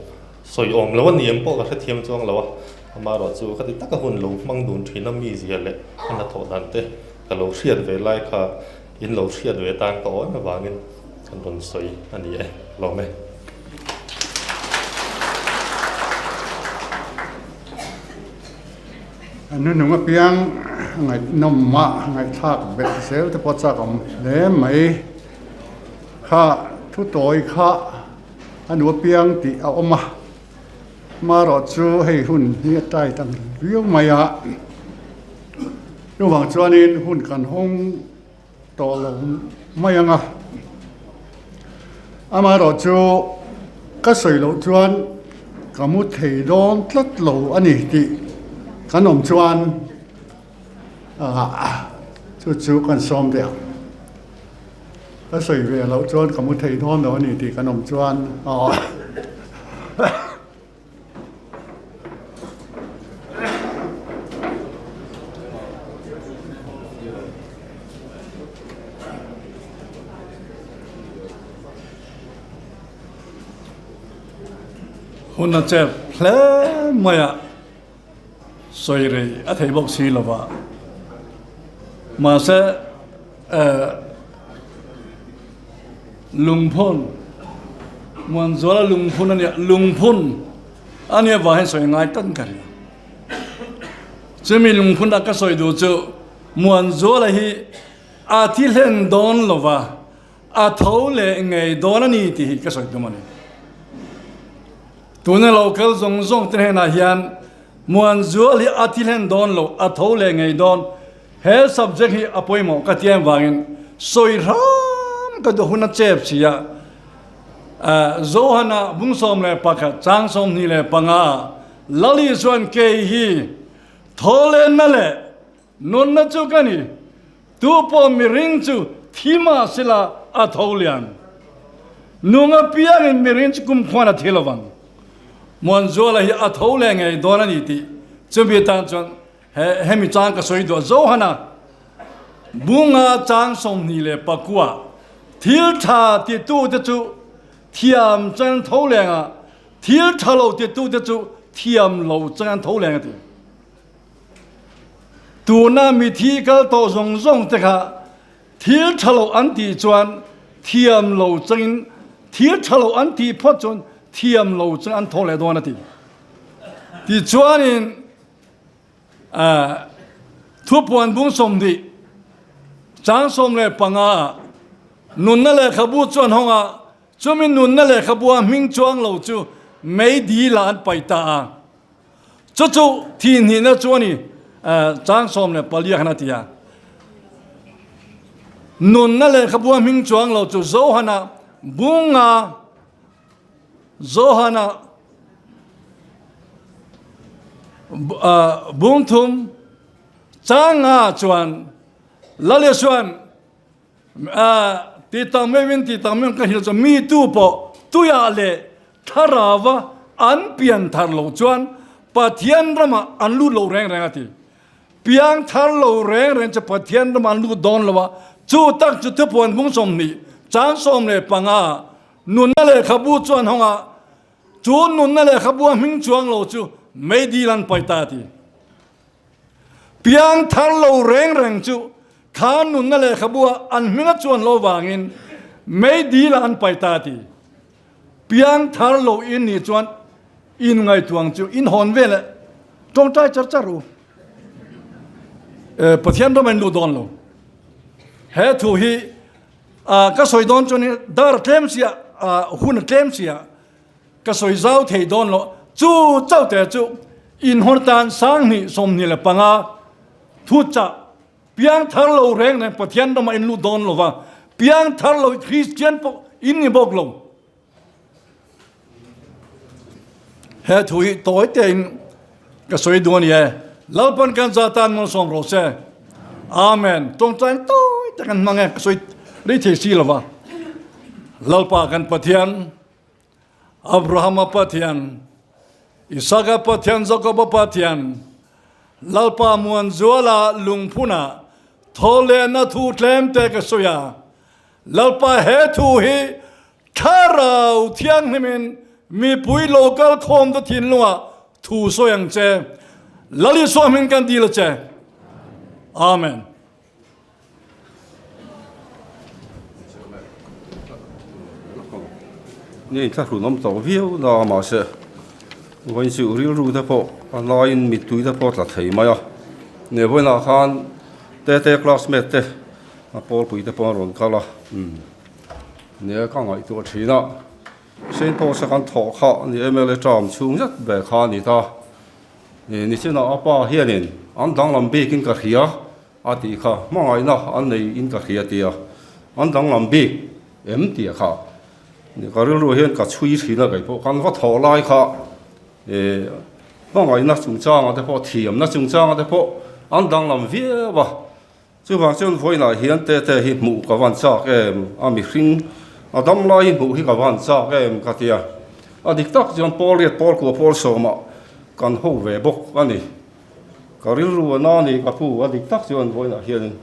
sawi awm lo a ni em pawh ka hrethiam chuang lo a. Amaherawh chu khati taka hun lo hmang dun thin a mizia leh a hnathawh dan te ka lo hriat ve lai kha In lo hriat ve tan ka awm avangin kan rawn sawi a ni e, lawm e. A nunung apiang ngaihnawm a ngaihthlak belh zel te pawh chak awm hle mai. Kha thu tawi kha a nu apiang tih a awm a, marawh chu hei hun hi a tight ang viau mai a. Chuvang chuanin hun kan hawng tawh lo mai ang a, amaherawh chu ka sawi loh chuan ka mu thei dawn tlat lo a ni tih kan awm chuan chu chu kan sawm ve ang. Ka sawi ve loh chuan ka mu thei dawn lo a ni tih kan awm chuan aw. Hun a chep hle mai a, sawi rei a thei bawk si lo va. Mahse lungphun, Muanzuala lungphun a nia, lungphun a nia vang hian sawi ngai tan ka ria. Chumi lungphun a ka sawi duh chu Muanzuala hi a thi hlen dawn lo va. A tho leh ngei dawn a ni tih hi ka sawi tum a ni. Tuna lo kal zawng zawng te hnenah hian Muanzual hi a thi hlen dawn lo, a tho leh ngei dawn. He subject hi a pawimawh ka ti avangin sawi hram ka duh hun a chep si a. Johana bung 11 chang 25 ah Lali chuan kei hi tho lehna leh Nunna chu ka ni, tu pawh miring chu thi mah sila a tho lian. Nung apiangin miring chu kumkhuan a thi lovang. Muanzuala hi a tho leh ngei dawn a ni tih chumi atan chuan he hemi chang ka sawi duah Johana bunga chang 29 thil tha titute chu thiam chuan an tho leng a, thil tha lo titute chu thiam lo chuan an tho leng a ti. Tuna mithi kal tawh zawng zawng te kha thil tha lo an tih chuan thiam lo changin thil tha lo an tih phawt chuan thiam lo chang an thaw leh dawn a ti. Tichuanin thupuan bung 20 chang 15 ah nunna lehkhabu chuan hawngah chumi nunna lehkhabua hming chuang lo chu meidil ah an paih ta a. Chu chu thi hnihna chu a ni, chang 14 khan a ti a. Nunna lehkhabua hming chuang lo chu Johana bunga Johana bung thum changa chuan Lal Isuan Ti tam meuhin ti tam meuhin ka hrilh chuan mi tu pawh tuiah leh thlarauva an pian thar loh chuan Pathian ramah an lut lo reng reng a ti. Piang thar lo reng reng chu Pathian ramah an lut dawn lo a, chu tak chu thupuan bung 20 chang 15 nunna lehkhabu chuan hawng a, chu nunna lehkhabu a hming chuang lo chu meidil an paih ta a ti. Piang thar lo reng reng chu kha nunna lehkhabua an hminga chuan lo vangin meidil ah an paih ta ti. Piang thar lo in nih chuan in ngaihtuang chu in hawn vel eh tawngtai char char u. Pathian ram a in lut dawn lo. He thu hi ka sawi dawn chuan dar a tlem sia, hun a tlem sia. Ka sawi zau thei dawn lo. Chu chauh te chu inhawr tan 2025 thu chah piang thar lo reng reng Pathian ramah in lut dawn lo va, piang thar lo Kristian pawh in ni bawk lo. He thu hi tawi tein ka sawi duh a ni e. Lalpan kan za tan malsawm rawh se. Amen. Tawngtain tawi te kan hmang e, ka sawi rei thei si lo va. Lalpa kan Pathian Abrahama Pathian, Isaka Pathian, Jakoba Pathian, Lalpa Muanzuala lungphunah thaw lehna thu tlem te ka sawi a. Lalpa he thu hi Thlarau Thianghlimin mipui lo kal khawm ta thinlungah thu sawi ang che. Lal Isua hming kan dil a che. Amen. Ni in thlahrun awm tawh viau na mahse vawiin chu rilru te pawh a laiin mittui te pawh a tla thei mai a ne vawiinah khan tete classmate te a pawlpui te pawh a rawn kal a umm nia ka ngaihtuah thin a Saint Paul's a kan thawh kha ni mla term chhung zet ber kha a ni ta ni chinah a pa hianin an danglam bikin ka hria. A tih kha, hmangaihna an nei in ka hria tia, an danglam bik em tih kha ka rilru hian ka chhui thin a kei pawh kan va thawh lai kha eh hmangaihna chungchanga te pawh thiamna chungchanga te pawh an danglam viau a. Chuvang chuan vawiinah hian Tete hi hmuh ka van chak em? A mihring a dam lai hi hmuh hi ka van chak em? ka ti a. A dik tak chuan Pawl riat pawl kua pawl sawmah kan ho ve bawk a ni. Ka rilru a na ni ka pu a dik tak chuan vawiinah hianin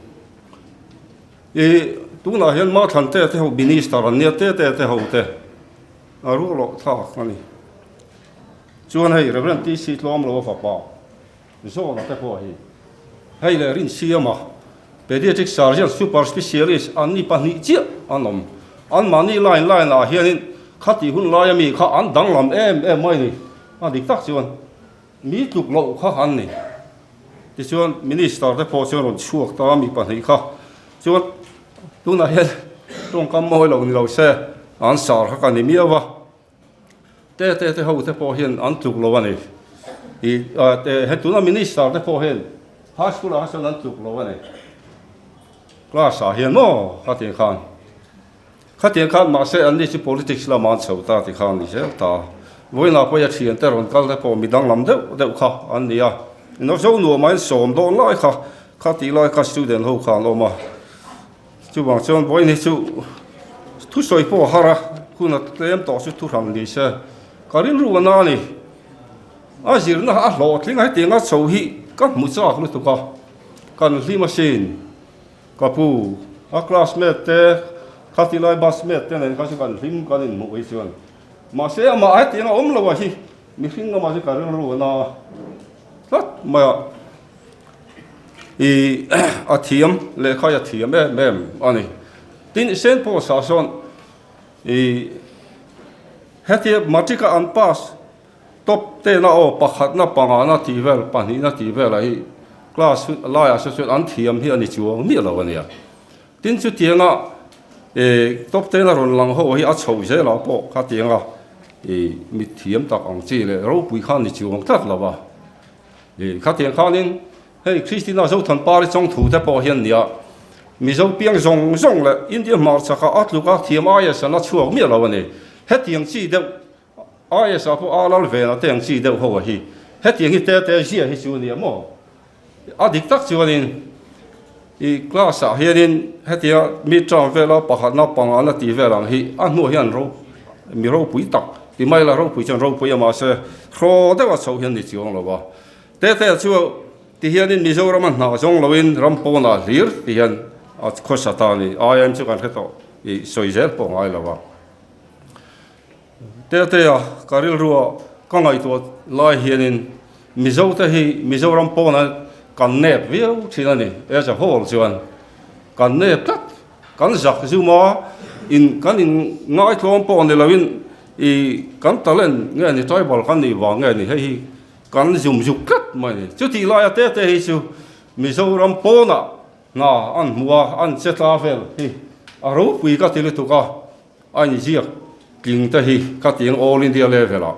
i tunah hian Mathlan Tete ho Minister an nia Tete te ho te a rualawh thlak a ni. Chuan hei Rev. TC Tlawmlo a fapa Zawna te pawh hi hei leh Rinsiama Pediatric Surgeon Super Specialist an ni pahnih chiah an awm. Anmahni line line ah hianin khati hun laia mi kha an danglam em em mai ni. A dik tak chuan mi tluk loh kha an ni. Tichuan Minister te pawh chuan rawn chhuak ta mi pahnih kha chuan tunah hian tawngkam mawi lo ni lo se an sar kha ka ni miau a. Te te te ho te pawh hian an tluk lo a ni. I te he tuna minister te pawh hian high school ah sawn an tluk lo a ni. Class ah hian maw khatiang khan khatiang khan mahse an ni chu politics lamah an chho ta ti khan ni zel ta. Vawiinah pawh a thian te rawn kal te pawh mi danglam deuh deuh kha an ni a. Ino zo nuamah in sawm dawn lai kha khatih lai kha student ho kha an awm a. Chuvang chuan vawiin hi chu thusawi pawh a har a, hun a tlem tawh chu thuhran ni se ka rilru a na a ni. A zirna a hlawhtling a, hetianga chho hi ka hmu chak lutuk a, kan hlim asin. Ka pu, a classmate te, khatilai busmate te nen kha chu kan hlim kan inhmuh hi chuan. Mahse amah hetianga awm lo a hi mihring lamah chu ka rilru a na tlat mai a. I a thiam lehkha hi a thiam em em a ni. Tin, Saint Paul ah sawn i hetia matric a an pass top ten a aw pakhatna pangana tih vel pahnihna tih velah hi class laiah saw chuan an thiam hi a ni chuang miah lo a nia. Tin, chutianga top ten a rawn lang ho hi a chhoh zelah pawh khatianga i mithiam tak ang chi leh ropui kha a ni chuang tlat lo a. Ih, khatiang khanin hei Christina Zothan Pari chawngthu te pawh hian nia Mizo piang zawng zawng leh India hmarchaka a tluka thiam IS an la chhuak miah lo a ni. Hetiang chi deuh IS ah pawh a lal ve na te ang chi deuh ho a hi. Hetiang hi te te zia hi chu a nia maw? A dik tak chuanin ih class ah hianin hetia mi term vela pakhatna pangana tih vel ang hi a hnuah hian ro mi ropui tak ti mai la ropui chuan ropui a mahse hraw deuh a chhoh hian ni chuang lo a te te chu ti hianin Mizoram a hnah zawng loin ram pawnah hlir ti hian a khawsa ta a ni IIM chu kan hre tawh ih sawi zel pawh ngai lo a te te a ka rilrua ka ngaihtuah lai hianin Mizo te hi Mizoram pawnah kan nep viau thin a ni as a whole chuan kan nep tlat. Kan zak zum a, in kan in ngaitlawm pawh ni loin i kan talent nge ni tribal kan nih vang nge ni hei hi kan zum zuk tlat mai ni. Chutih laia te te hi chu Mizoram pawnah hna an hmu a, an che tla vel hi a ropui ka ti lutuk a, a inziak tling te hi ka ti ang All India level ah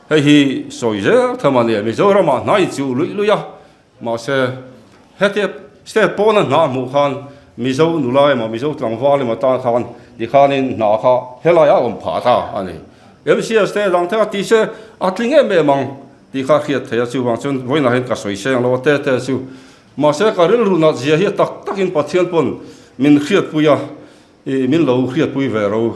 hei hi sawi zel tham a nia Mizoramah hna inchuh luih luih a. Mahse, hetia state pawna hna hmuh khan Mizo nula emaw Mizo tlangval emaw tan khan tikhanin hna kha helai a awm phah ta a ni. MCS te dang te a ti se a tling em em ang tih kha hriat theih a, chuvang chuan vawiinah hian ka sawi seng lo a te te chu. Mahse, ka rilru nat zia hi tak takin Pathian pawn min hriatpui a, ih min lo hriatpui ve ro.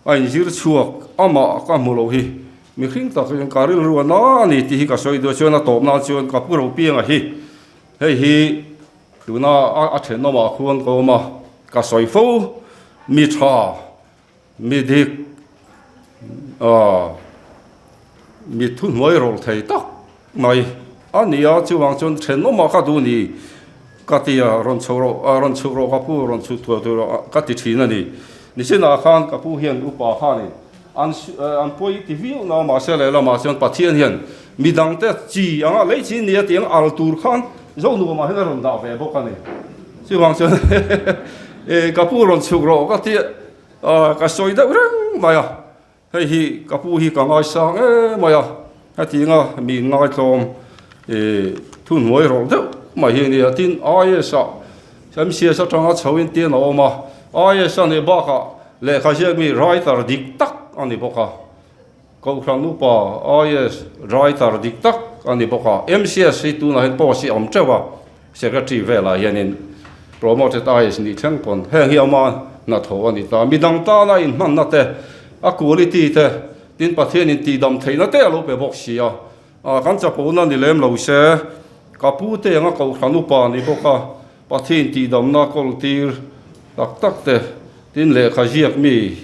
A inzir chhuak amah ka hmu loh hi Mihring tak hian ka rilru a na a ni tih hi ka sawi duh a, chuan a tawp nan chuan ka pu Ropianga hi hei hi tuna a thenawmah khuan ka awm a, ka sawi fo mi tha, mi dik aaa mi thuhnuai rawlh thei tak mai a ni a, chuvang chuan thenawmah ka duh ni ka ti a, rawn chho rawh rawn chhuk rawh ka pu rawn chhuk thuai tur ka ti thin a ni. Nichinah khan ka pu hian upa khanin An an pawi ti viau na mahse lehlamah chuan Pathian hian midangte chi anga lei chi nia tih ang al tur khan zo nuamah hian a rawn dah ve bawk a ni. Chuvang chuan e ka pu rawn chhuk rawh ka ti a, ka sawi deuh reng mai a, hei hi ka pu hi ka ngaisang em mai a, hetianga mi ngaitlawm e thuhnuai rawlh deuh mai hi a nia. Tin, IAS ah MCS atanga chho in tian a awm a, IAS a nih bakah Lehkha ziak mi writer dik tak a ni bawk a, Kohhran upa IAS writer dik tak a ni bawk a, MCS hi tunah hian post hi a awm teuh a, Secretary velah hianin Promoted IAS nih thleng pawn heng hi ama hnathawh a ni ta. Midang tana inhmanna te, a quality te, tin Pathianin tihdam theihna te a lo pe bawk si a. Ah, kan chapona ni lem lo se, ka pu te anga kohhran upa ni bawk a, Pathian tihdamna kawl tir tak tak te, tin lehkha ziak mi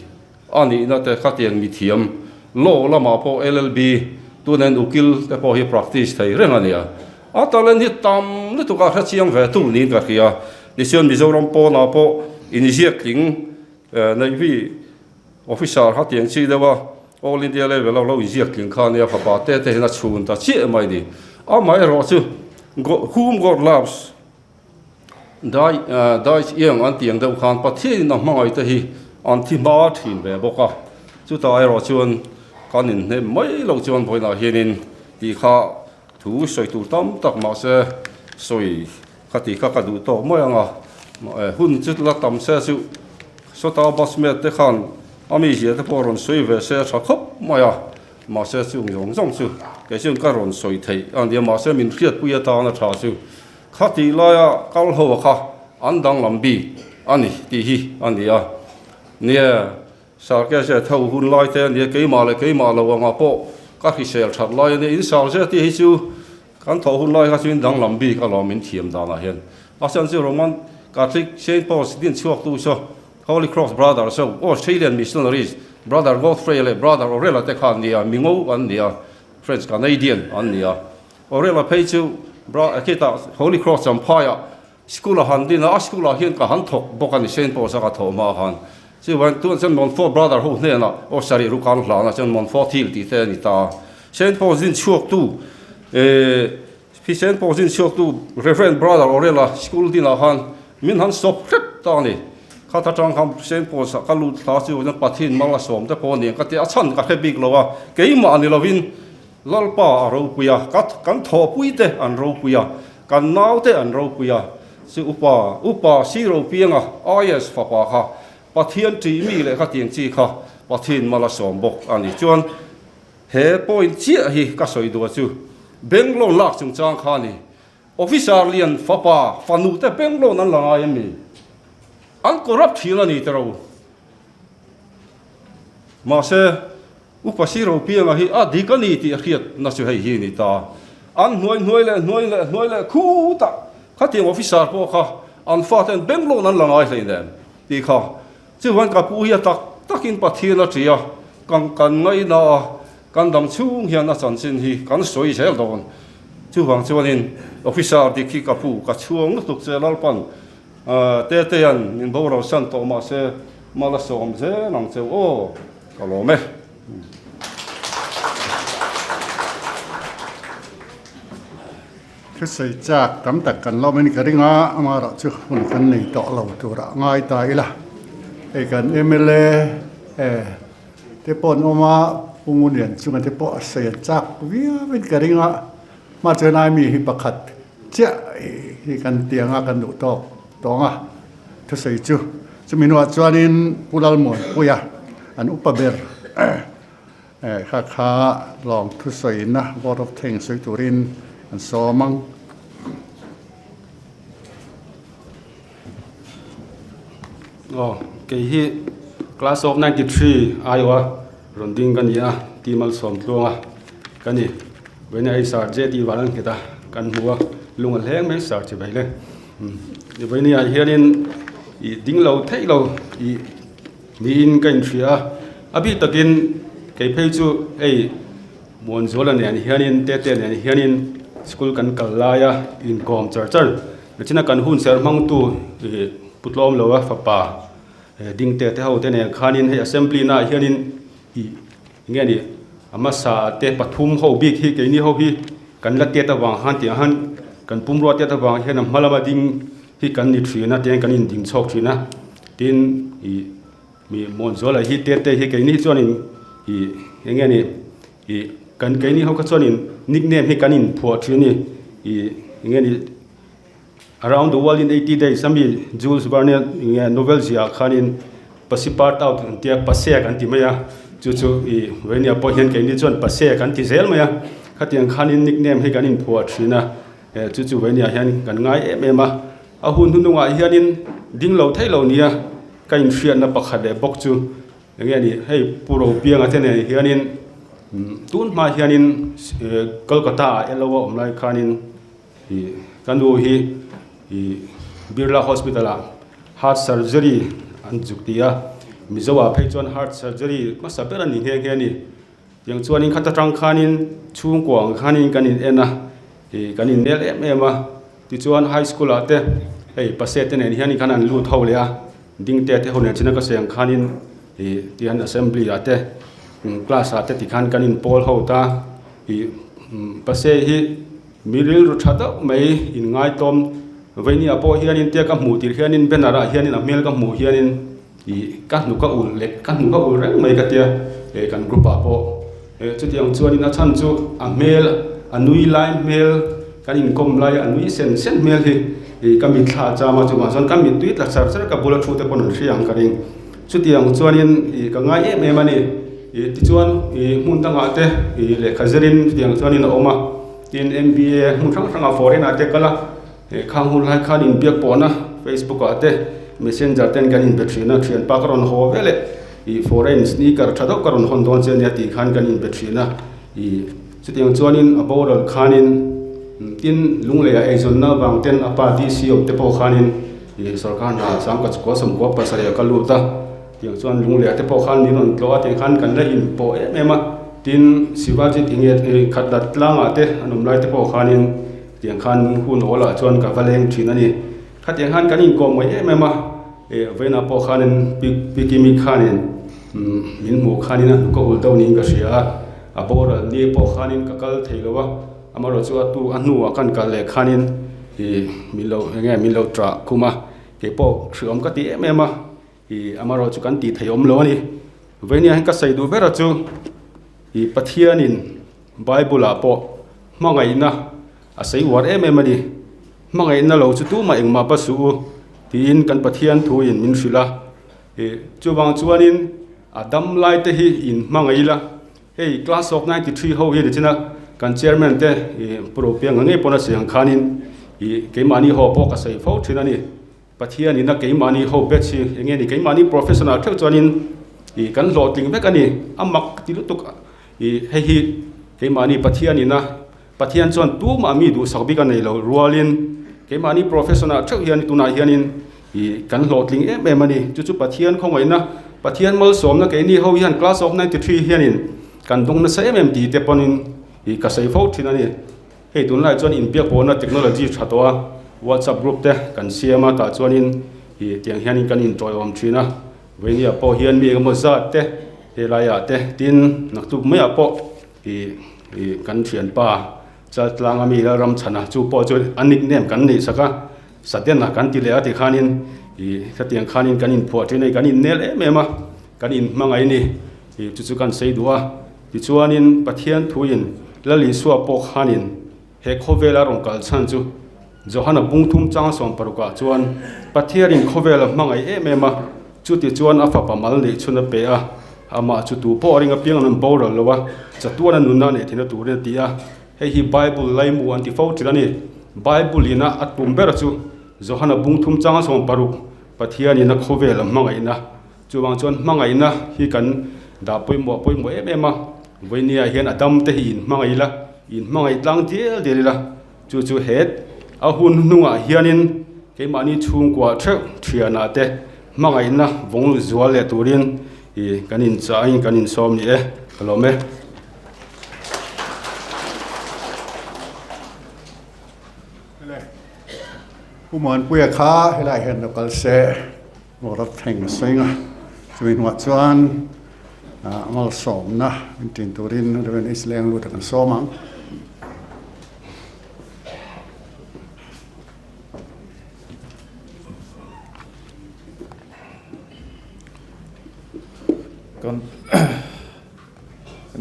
a nihna te khatiang mithiam law lamah pawh LLB tunen ukil te pawh hi practice thei reng a nia. A talent hi tam lutuk a hrechiang ve tu niin ka hria. Tichuan Mizoram pawnah pawh inziak tling Navy officer khatiang chi deuh a All India level a lo inziak tling kha nia fapa te te hian a chhun ta chiah mai ni. Amaherawh chu Whom God Loves Dai dai iang an tiang deuh khan Pathianin a hmangaih te hi an thi hma thin ve bawk a, chutah erawh chuan kan inhnem mai loh chuan vawiinah hianin tih kha thu sawi tur tam tak mahse sawi kha tih kha ka duh tawk mai ang a, hun chu la tam se chu sawta bus mate te khan a mizia te pawh rawn sawi ve se a tha khawp mai a. Mahse chung zawng zawng chu kei chuan ka rawn sawi theih a nia, mahse min hriatpui atana tha chu khatih laia kal ho kha an danglam bik a ni tih hi a ni a. Nia, Sarkese tho hun lai te a nia, keimah leh keimah lo anga pawh ka hrisel that lai a nia, in Sarkese tih hi chu kan thawh hun lai kha chu in danglam bik alawm min thiam danah hian. A chhan chu Roman Catholic Saint Paul's din chhuaktu saw Holy Cross Brothers ho, Australian Missionaries, Brother Godfrey leh Brother Orella te kha an ni a, Mingo an ni a, French Canadian an ni a. Orella phei chu khitah Holy Cross Champhaiah school a han din a, a school ah hian ka han thawk bawk a ni, Saint Paul's a ka thawh hma khan. Chuvangin tunah chuan Montfort Brother ho hnenah aw sarih ru kan hlan a, chuan Montfort Hill tih te a ni ta. Saint Paul's din chhuaktu eh Saint Paul's din chhuaktu Rev. Brother Orella school dinah khan Min han sawp hrep ta a ni. Khat atang khan Saint Paul's ah ka lut thla chu chuan Pathian mal a sawm te pawh a ni ang ka ti a, a chhan ka hre bik lo a, keimah ni lovin Lalpa a ropui a, ka kan thawhpui te an ropui a, kan nau te an ropui a, chu upa upa Siro pianga IS fapa kha Pathian ṭih mi leh kha tiang chi kha Pathian mal a sawm bawk a ni. Chuan he point chiah hi ka sawi duh a chu Bangalore lak chungchang kha a ni. Officer lian fapa fanu te bank loan an la ngai em mi? An corrupt thin a ni tiro. Mahse, Upa Siro Pianga hi a dik a ni tih a hriat na chu hei hi a ni ta. An hnuai hnuai leh hnuai leh hnuai leh khutah khatiang officer pawh kha an faten bank loan an la ngai hleinem tih kha. Chuvan ka pu hi a tak takin Pathian a tia, kan kan ngaihna a, kan dam chhung hian a chanchin hi kan sawi zel dawn. Chuvang chuanin officer dik hi ka pu ka chhuang lutuk che Lalpan Tetea'n min boral san tawh mahse mal a sawm zel ang cheu aw ka lawm e. Thusawi chak tam tak kan lawm a ni ka ring a, amaherawh chu hun kan nei tawh lo turah ngai ta ila. Hei kan mla te pawh an awm a, Pu Ngunlian chunga te pawh a sawi an chak viauin ka ring a, hma chuan ai mi hi pakhat chiah hi kan ti ang a, kan duh tawk tawng a thusawi chu. Chumi hnuah chuanin Pu Lalmuanpuia an upa ber. Kha kha lawng thusawiina vote of thanks sawi turin an sawm ang. Aw, kei hi class of 93 aiawha rawn ding ka ni a, T Malsawmtluanga ka ni. Vawiin hei Sir JT Valan nghet a kan hmu a, lung a hleng mai Sir chi bai le. Vawiin ah hianin ih ding lo theih lo ih Niin ka inhria a, a bik takin kei phei chu hei Muanzuala nen hianin Tete nen hianin school kan kal laia inkawm char char nichina kan hun ser hmangtu ih Pu Tlawmloa fapa Dingte te ho te nen khanin hei assembly naah hianin ih enge ni a hmasa te pathum ho bik hi keini ho hi kan la tet avang khan tiang han kan pumrua tet avang hian a hma lama ding hi kan ni thin a tiang kan inding chhawk thin a tin ih mi Muanzuala hi te te hi keini chuanin ih eng nge ni ih kan keini ho kha chuanin nickname hi kan inphuah thin a ni ih eng nge ni around the world in 80 days ami Jules Verne eng nge novel ziah ah khanin Passepartout an tia pase kan ti mai a chu chu ih Vainia pawh hian keini chuan pase kan ti zel mai a khatiang khanin nickname hi kan inphuah thin a. Chu chu Vainia hian kan ngai em em a. A hun hnunungah hianin ding lo theih lo nia ka inhriatna pakhat leh bawk chu eng nge ni hei Pu Ropianga te nen hianin tun hma hianin Kolkata ah LO a awm lai khanin ih ka nu hi ih Birla Hospital ah heart surgery an zuk ti a, Mizo ah phei chuan heart surgery hmasa ber a ni nghe nghe a ni. Tiang chuanin khat atang khanin chhungkua ang khanin kan in en a, ih kan in nel em em a, tichuan high school ah te hei pase te nen hianin khan an lut ho leh a, dingte te ho nen china ka sawi ang khanin ih tihian assembly ah te class ah te tikhan kan in pawl ho ta, ih pase hi mi rilru tha deuh mai in ngaitawm veinia pawh hianin tia ka hmuh tirh hianin banner ah hianin a hmel ka hmuh hianin. Ih ka hnuk a ulh leh ka hnuk a ulh reng mai ka tia eh kan group ah pawh eh chutiang chuanin a chhan chu a hmel a nui lai hmel kan inkawm lai a nui sen sen hmel hi ih ka mitthla a cham a chuvang chuan ka mittui tla char char ka bula thu te pawn an hria ang ka ring chutiang chuanin ih ka ngai em em a ni ih tichuan ih hmun dangah te ih lehkha zirin chutiang chuanin a awm a tin M_B_A hmun hrang hrangah foreign ah te kal a. He khang hun lai khan inbiak pawhna Facebook ah te Messenger ten kan inbe thin a, thianpa ka rawn haw ve leh ih foreign sneaker tha deuh ka rawn hawn dawn che ania tih khan kan inbe thin a, ih chutiang chuanin a boral khanin tin Lungleiah eizawnna avang ten a pa DC awm te pawh khanin ih sorkar hna sangka chukua sawmkua pasarih ah ka lut a, tiang chuan Lungleiah te pawh khan min rawn tlawh a tiang khan kan la inpawh em em a, tin Shivaji tinge khat dat tlangah te an awm lai te pawh khanin. Tiang khan hun awlah chuan ka va leng thin a ni. Khatiang khan kan inkawm mai em em a, eh vawiinah pawh khanin Pi Pi Kimi khanin min hmuh khanin a hnuk a ul deuh niin ka hria a, a boral ni pawh khanin ka kal thei lo a, amaherawhchu chu a tu a hnuah kan kal leh khanin ih min lo eng nge min lo ṭah khum a, kei pawh hriawm ka ti em em a, ih amaherawhchu kan tih theih awm lo a ni. Vawiinah hian ka sawi duh ber a chu ih Pathianin Bible ah pawh hmangaihna a sei uar em em a ni. Hmangaihna lo chu tumah engmah va suh u tiin kan Pathian thuin min hrilh a. Ih chuvang chuanin a dam lai te hi in hmangaih ila. Hei class of 93 ho hi nichina kan chairman te ih Pu Ropianga ngei pawn a sawi ang khanin ih keimahni ho pawh ka sawi fo thin a ni. Pathian ina keimahni ho batch hi eng nge ni keimahni professional theuh chuanin ih kan hlawhtling vek a ni a mak ti lutuk ih hei hi keimahni Pathian ina Pathian chuan tumah mi duhsak bik a nei lo rualin keimahni professional theuh hian tunah hianin ih kan hlawhtling em em a ni chu chu Pathian khawngaihna Pathian malsawmna keini ho hian class of 93 hianin kan dawng nasa em em tih te pawhin ih ka sawi fo thin a ni. Hei tunlai chuan inbiak pawhna technology tha tawh a, WhatsApp group te kan siam a, tah chuanin ih tiang hianin kan intawiawm thin a, Vainia pawh hian mi engemaw zat te helaiah te tin naktuk maiah pawh ih ih kan thianpa Chaltlanga mi Lalramchhana chu pawh chu a nickname kan neih sak a, Satena kan ti leh a ti khanin ih hetiang khanin kan inphuah thin a ni, kan innel em em a, kan inhmangaih a ni ih chu chu kan sawi duh a. Tichuanin Pathian thuin Lal Isua pawh khanin he khawvela rawn kal chhan chu Johana bungthum chang 60 ah chuan Pathianin khawvela hmangaih em em a, chuti chuan a fapa mal neih chhun a pe a, amah chu tu pawh a ring apiang an boral lo a, chatuana nunna a neih theihna turin a ti a. Hei hi Bible laimu an ti fo thin a ni. Bible ina a tum ber chu Johana bungthum chang 60 Pathianin a khawvela hmangaihna Chuvang chuan hmangaihna hi kan dah pawimawh pawimawh em em a, Vawinia hian a dam te hi in hmangaih ila, in hmangaih tlang dial dial ila, chu chu het a hun hnungah hianin keimahni chhungkua theuh thianah te hmangaihna vawng zual leh turin ih kan inchahin kan insawm ni e, ka lawm e. Pu Muanpuia kha helaiah hian lo kal se. Rawt thleng a sawi a, chumi hnuah chuan malsawmna min tin turin Rev. H. Lenglut a kan sawm ang. Kan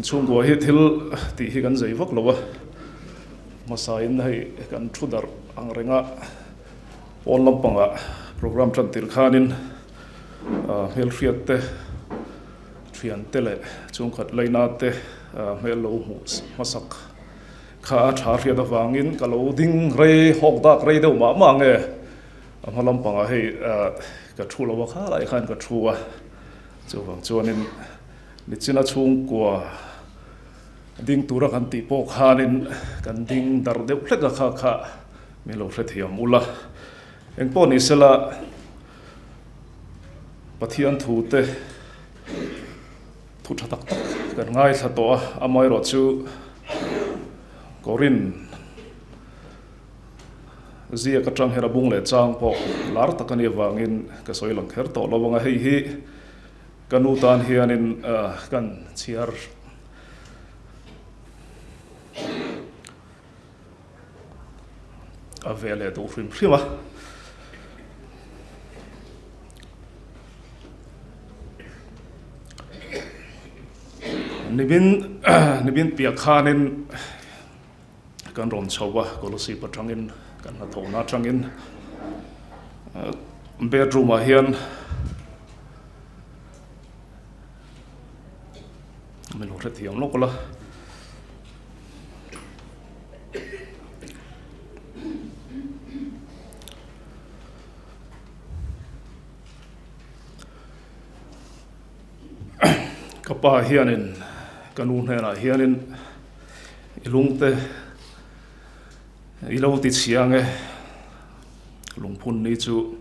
chhungkua hi thil tih hi kan zei vak lo a, hmasain hei kan thu darh ang reng a. Pawn lampangah program tan tir khanin hmelhriat te, thian te leh chhungkhat laina te hmel lo hmuh hmasak kha a tha hriat avangin ka lo ding rei hawk dak rei deuh mah mah nge. A hma lampangah hei ka thu lo a kha lai khan ka thu a, chuvang chuanin nichina chhungkua ding tura kan tih pawh khanin kan ding darh deuh hlek a kha kha min lo hrethiam ula. Engpawh ni sela Pathian thu te thu tha tak tak kan ngaithla tawh a, amaherawhchu Korin Ziak atang hian a bung leh chang pawh lar tak a nih avangin ka sawi lang kher tawh lo ang a, hei hi ka nu tan hianin kan chhiar a ve leh duh hrim hrim a. Nimin nimin piah khanin Kan rawn chho a, Kolosip atangin kan hnathawhna atangin bedroom ah hian min lo hrethiam lawk la. Ka pa hianin ka nu hnenah hianin I lungte i lo ti chhiang e, lungphun ni chu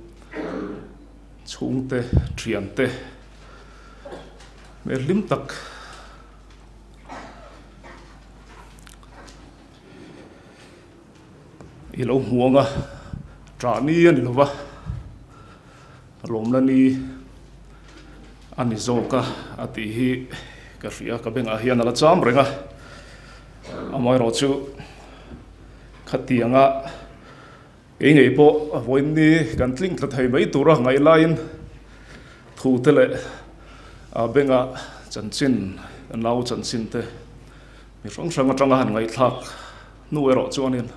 chhungte thiante hmel hlim tak i lo hmu ang a, ṭah ni a ni lo va, lawmna ni a ni zawk a a tih hi ka hria ka bengah hian a la cham reng a amaherawh chu khatianga kei ngei pawh a vawiin ni kan tling tla thei mai tura ngaih laiin thu te leh a bengah chanchin nau chanchin te mi hrang hrang atanga han ngaihthlak hnu erawh chuanin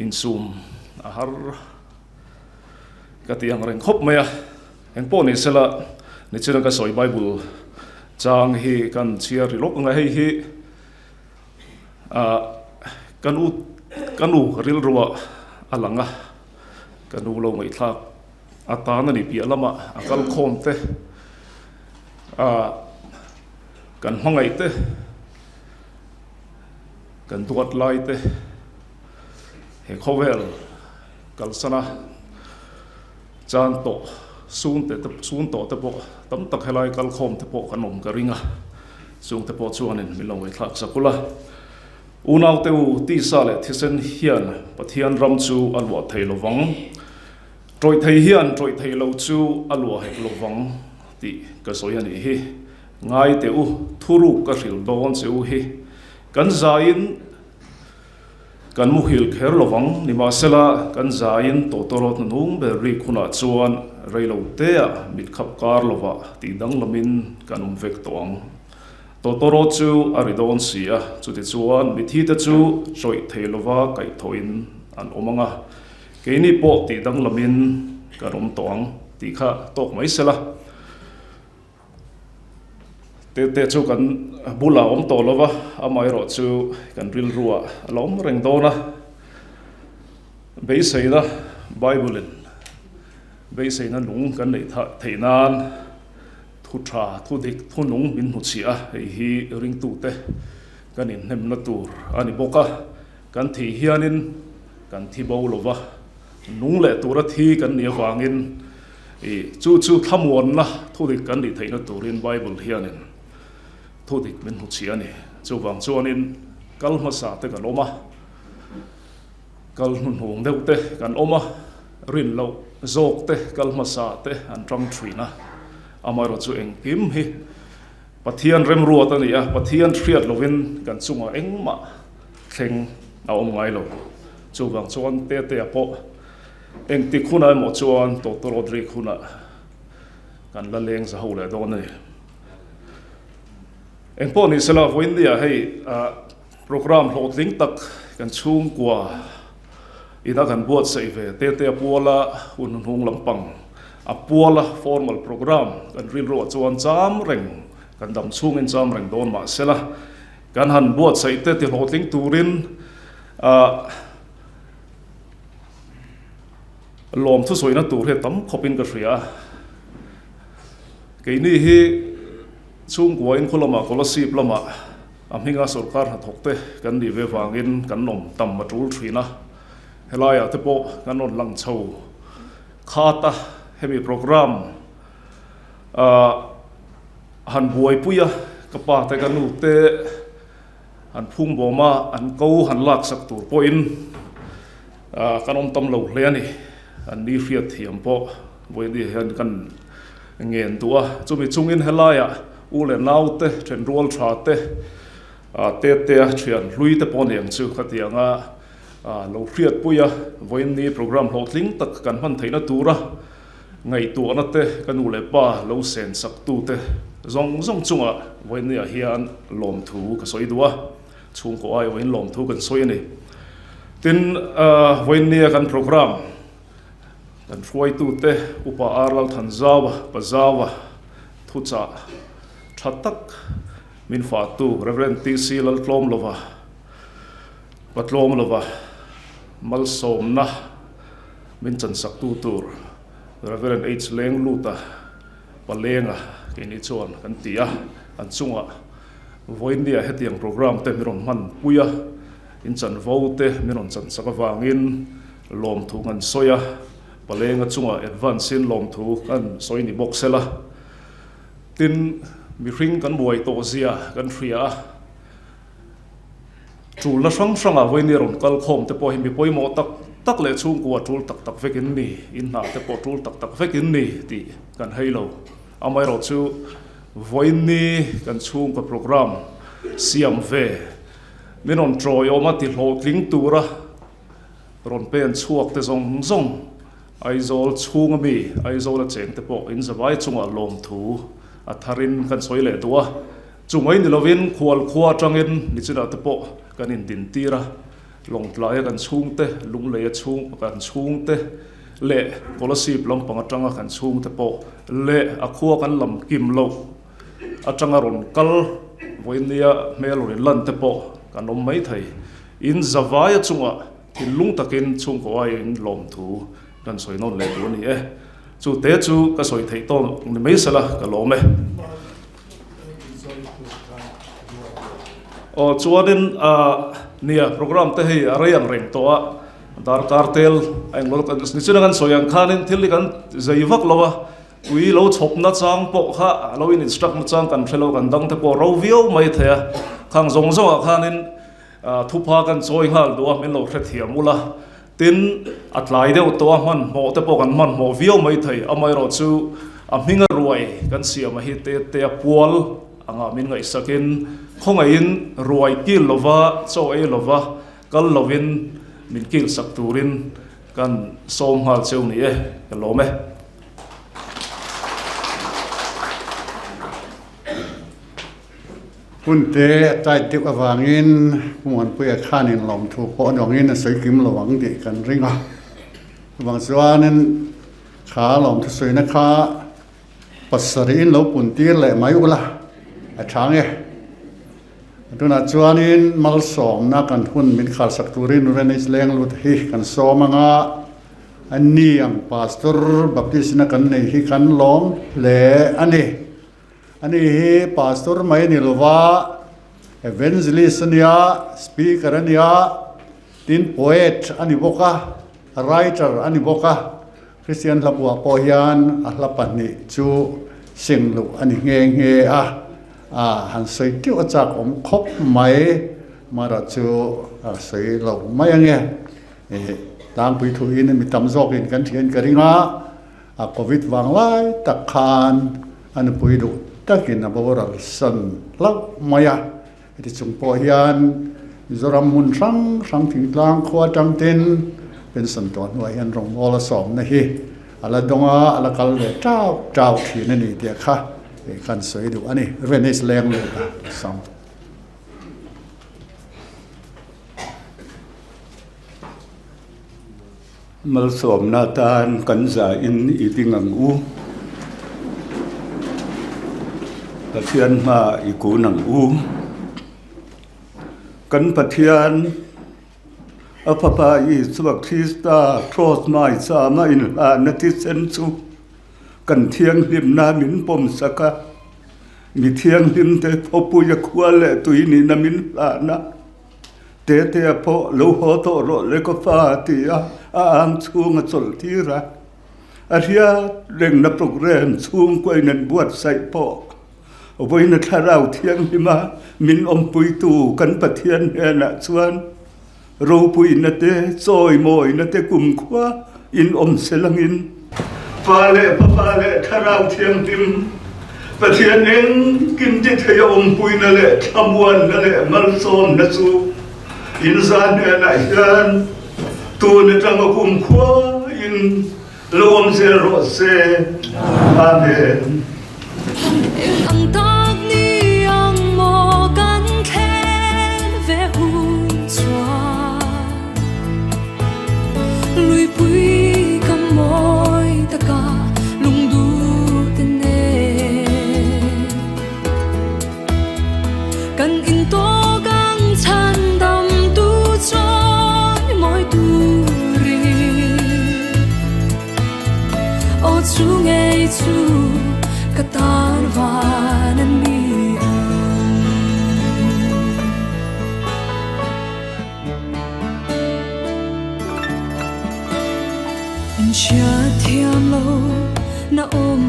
insum a har Ka ti ang reng khawp mai a, engpawh ni sela nichina ka sawi Bible chang hi kan chhiar ri lawk ang a, hei hi ah ka nu ka nu rilruah a lang a, ka nu lo ngaihthlak atan a ni piah lamah a kal khawm te ah kan hmangaih te kan duat lai te he khawvel Kalsana chan tawh sung te sung tawh te pawh tam tak helai kalkhawm te pawh kan awm ka ring a, chung te pawh chuanin min lo ngaihthlak sak ula. Unaute u, tisa leh thisen hian Pathian ram chu a luah thei lovang, tawih thei hian tawih thei lo chu a luah hek lovang tih ka sawi a nih hi. Ngai teh u, thuruk ka hrilh dawn che u hi. Kan zaiin. Kan muhil kher lovang, nimahsela kan zaiin tawtawrawt hnung ber rik hunah chuan reilo teah mit khap kar lovah tih danglamin kan awm vek tawh ang. Tawtawrawt chu a ri dawn si a, chutichuan mithite chu chawih thei lova kaihthawhin an awm ang a, keini pawh tih danglamin kan awm tawh ang tih kha tawk mai sela. Tete chu kan bulah awm tawh lo va, amaherawh chu kan rilruah a la awm reng dawn a. Beiseina Bible-in beiseina nung kan neih theih nan thu tha, thu dik, thu nung min hmuchhiah a, hei hi ringtute kan inhnemna tur a ni bawk a. Kan thih hianin kan thi bo lo va, nung leh tura thi kan nih avangin I chu chu thlamuanna thudik kan nih theihna turin Bible hianin thudik min hmu chhia a ni. Chuvang chuanin kal hmasa te kan awm a, kal hnuhnung deuh te kan awm a, rin loh zawk te kal hmasa te an tang thin a. Amaherawhchu chu engkim hi Pathian remruat a ni a, Pathian hriat lovin kan chungah engmah thleng a awm ngai lo. Chuvang chuan Tetea pawh Engtik hunah emaw chuan Doctor Rodrick hunah kan la leng za ho leh dawn a ni. Engpawh ni sela vawiinnia hei program hlawhtling tak kan chhungkua ina kan buatsaih ve te te a puala hun hnung lampang a puala formal program kan rilruah chuan cham reng kan dam chhungin cham reng dawn mah sela kan han buatsaih te ti hlawhtling turin. Lawm thusawina tur hi a tam khawpin ka hria a. Keini hi chhungkua in khaw lamah Kolasib lamah a hminga sorkar hnathawk te kan nih ve vangin kan awm tam a tul thin a. Helaiah te pawh kan rawn lang chho khat a, hemi programme ah han buaipui a, ka pa te ka nu te an phung bawm a, an ko han laksak tur pawhin kan awm tam lo hle a ni. An ni hriat thiam pawh vawiin hian kan ngen duh a, chumi chungin helaiah u leh nau te, thenrual tha te, tete a thian hlui te pawh nen chu khatianga lo hriatpui a, vawiin ni programme hlawhtling tak kan hman theihna tura ngaihtuahna te ka nu leh pa lo sen sak tu te zawng zawng chungah vawiin niah hian lawmthu ka sawi duh a, chhungkaw aiawhin lawmthu kan sawi a ni. Tin, vawiin nia kan programme kan hruaitute Upa Ar Lalthanzaua, Pazaua thuchah tha tak min fahtu Rev. TC Laltlawmlova, Patlawmlova malsawmna min chansaktu tur Rev. H Lengluta, Palenga keini chuan kan ti a, an chungah vawiinnia hetiang programme te min rawn hman pui a, in chanvo te min rawn chansak avangin lawmthu kan sawi a, Palenga chungah advance in lawmthu kan sawi ni bawk sela. Tin, mihring kan buai tawh zia kan hria a, Tulna hrang hrangah vawinia rawn kal khawm te pawh hi mi pawimawh tak tak leh chhungkua tul tak tak vek in ni, in hna te pawh tul tak tak vek in ni tih kan hei lo. Amaherawh chu vawiini kan chhungkaw programme siam ve min rawn tawiawm a ti hlawhtling tura rawn pen chhuak te zawng zawng Aizawl chhunga mi Aizawl a cheng te pawh in zavai chungah lawmthu a tharin kan sawi leh duh a. Chumai ni lovin khual khua atangin nichinah te pawh kan indintir a, Lawngtlaia kan chhungte, Lungleia chhung kan chhungte leh Kolasib lampang atanga kan chhungte pawh leh a khua kan lam kim loh atanga rawn kal vawinia hmel rawn inlan te pawh kan awm mai thei. In zavaia chungah thinlung takin chhungkaw aiin lawmthu kan sawi nawn leh duh a ni e. Chu te chu ka sawi theih tawk ni mai sela ka lawm e. Aw chuanin nia program te hei a rei ang reng tawh a, darkar tel a englo ni china kan sawi ang khanin thil hi kan zei vak lo a, tui lo chhawp na chang pawh kha a lo in instruct na chang kan hre lo kan dang te pawh ro viau mai thei a, khang zawng zawng ah khanin thupha kan chawi nghal duh a min lo hrethiam ula, tin a tlai deuh tawh a hmanhmawh te pawh kan hmanhmawh viau mai thei, amaherawh chu a hminga ruai kan siam a hi te te a pual. Anga min ngaihsakin khawngaihin ruai kil lova, chaw ei lova, kal lovin min kil sak turin kan sawm nghal cheu ni e, ka lawm e. Hunte a tight deuh avangin Hmuanpuia khanin lawmthu pawh a nuangin a sawi kim lo ang tih kan ring a. Chuvang chuanin kha lawmthu sawina kha Pasarih in lo pun tir leh mai ula a tha nge. Tunah chuanin malsawmna kan hun min kharsak turin Renis Lenglut hi kan sawm anga, a ni ang Pastor Baptist ina kan nei hi kan lawm hle a ni. A ni hi Pastor mai ni lova Evangelist a nia, Speaker a nia, tin Poet a ni bawk a, Writer a ni bawk a. Kristian hlabuah pawh hian a hla pahnih chu sing luh a ni nghe nghe a, a han sawi teuh a chak awm khawp mai, mara chu a sawi lo mai ange. Ih tlangpui thuin mi tam zawkin kan thian ka ring a, a covid vang lai tak khan a nupui duh takin a boral san hlauh mai a, heti chung pawh hian Mizoram hmun hrang hrang thingtlang khua atang ten pension tawh hnuah hian rawngbawla sawmna hi a la dawng a, a la kal ve tau tau thin a ni tih kha kan sawi duh a ni. Venice leng lut a sam. Malsawmna tan kan zahin i ding ang u. Pathian hma i kun ang u. Kan Pathian, A Fapa Isua Krista Kraws hmaichama inhlahna thisen chu kan thianghlimna min pawmsak a, mi thianghlimte khawpuia khua leh tui nihna min hlahna Tetea pawh lo haw tawh rawh le ka fa ti a a ang chhung a chawlh tir a, a hriat rengna programme chhungkua in an buatsaih pawh vawiina thlarau thianghlima min awmpuitu kan Pathian hnenah chuan ropuina te, chawimawina te kumkhua in awm selangin Pa leh Fapa leh Thlarau Thianghlim, Pathian engkim ti thei a awmpuina leh thlamuanna leh malsawmna chu in za hnenah hian tun atanga kumkhua in lo awm zel rawh se. Amen. Eng ang tak ni ang maw kan thlen ve hun chuan Luipui ka mawi taka lungdu te nen Kan in tawk ang chhan dam tu chawi mawi turin Aw chu ngei chu ka tan van a ni ang. In hriat thiam lo na awm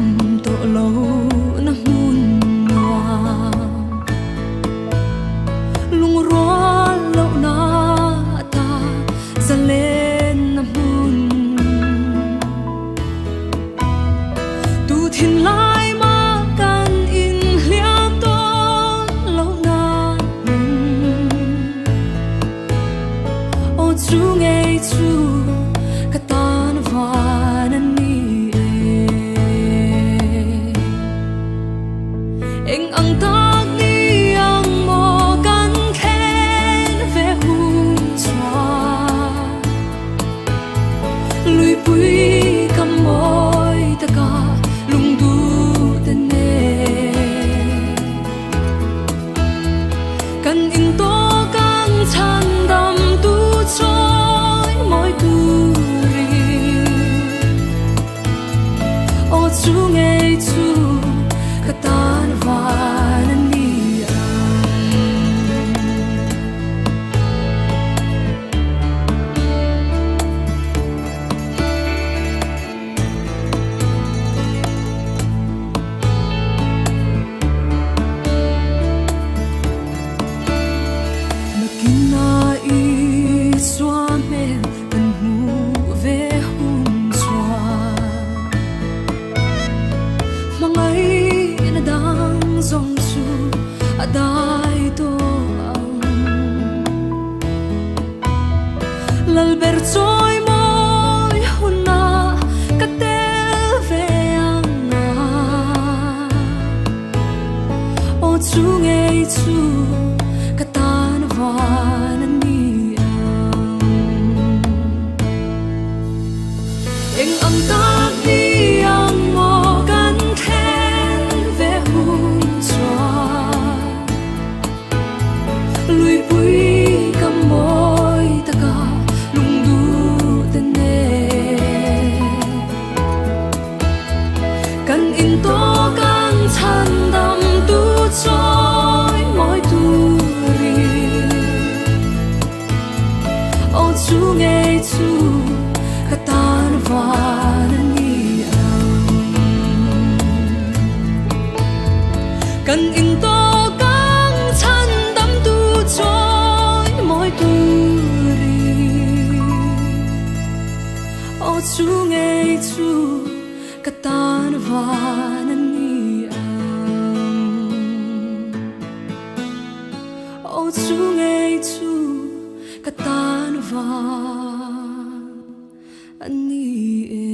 tawh lo na hmun nuam lungrual loh na ta zalen na hmun tu thinlai mah kan inhliam tawn lo na hmun. Aw chu ngei chu ka tan van a ni e. Eng ang tak ni ang maw kan thlen ve hun chuan Luipui ka mawi taka lungdu te nen. Kan in tawk ang chhan dam tu chawi mawi turin Aw chu ngei chu ka tan van a ni ang. Nakinah Isua hmel kan hmuh ve hun chuan Hmangaihna dang zawng chu a dai tawh ang. Lalber chawi mawi hunah ka tel ve ang a, aw chu ngei chu ka tan van a ni ang. Eng ang tak ni ang maw kan thlen ve hun chuan. Luipui ka mawi taka lungdu te nen Kan in tawk ang chhan dam tu chawi mawi turin Aw chu ngei chu ka tan van a ni ang Kan in tawk ang chhan dam tu chawi mawi turin Aw chu ngei chu ka tan van a ni ang Aw chu ngei chu ka tan van a ni e.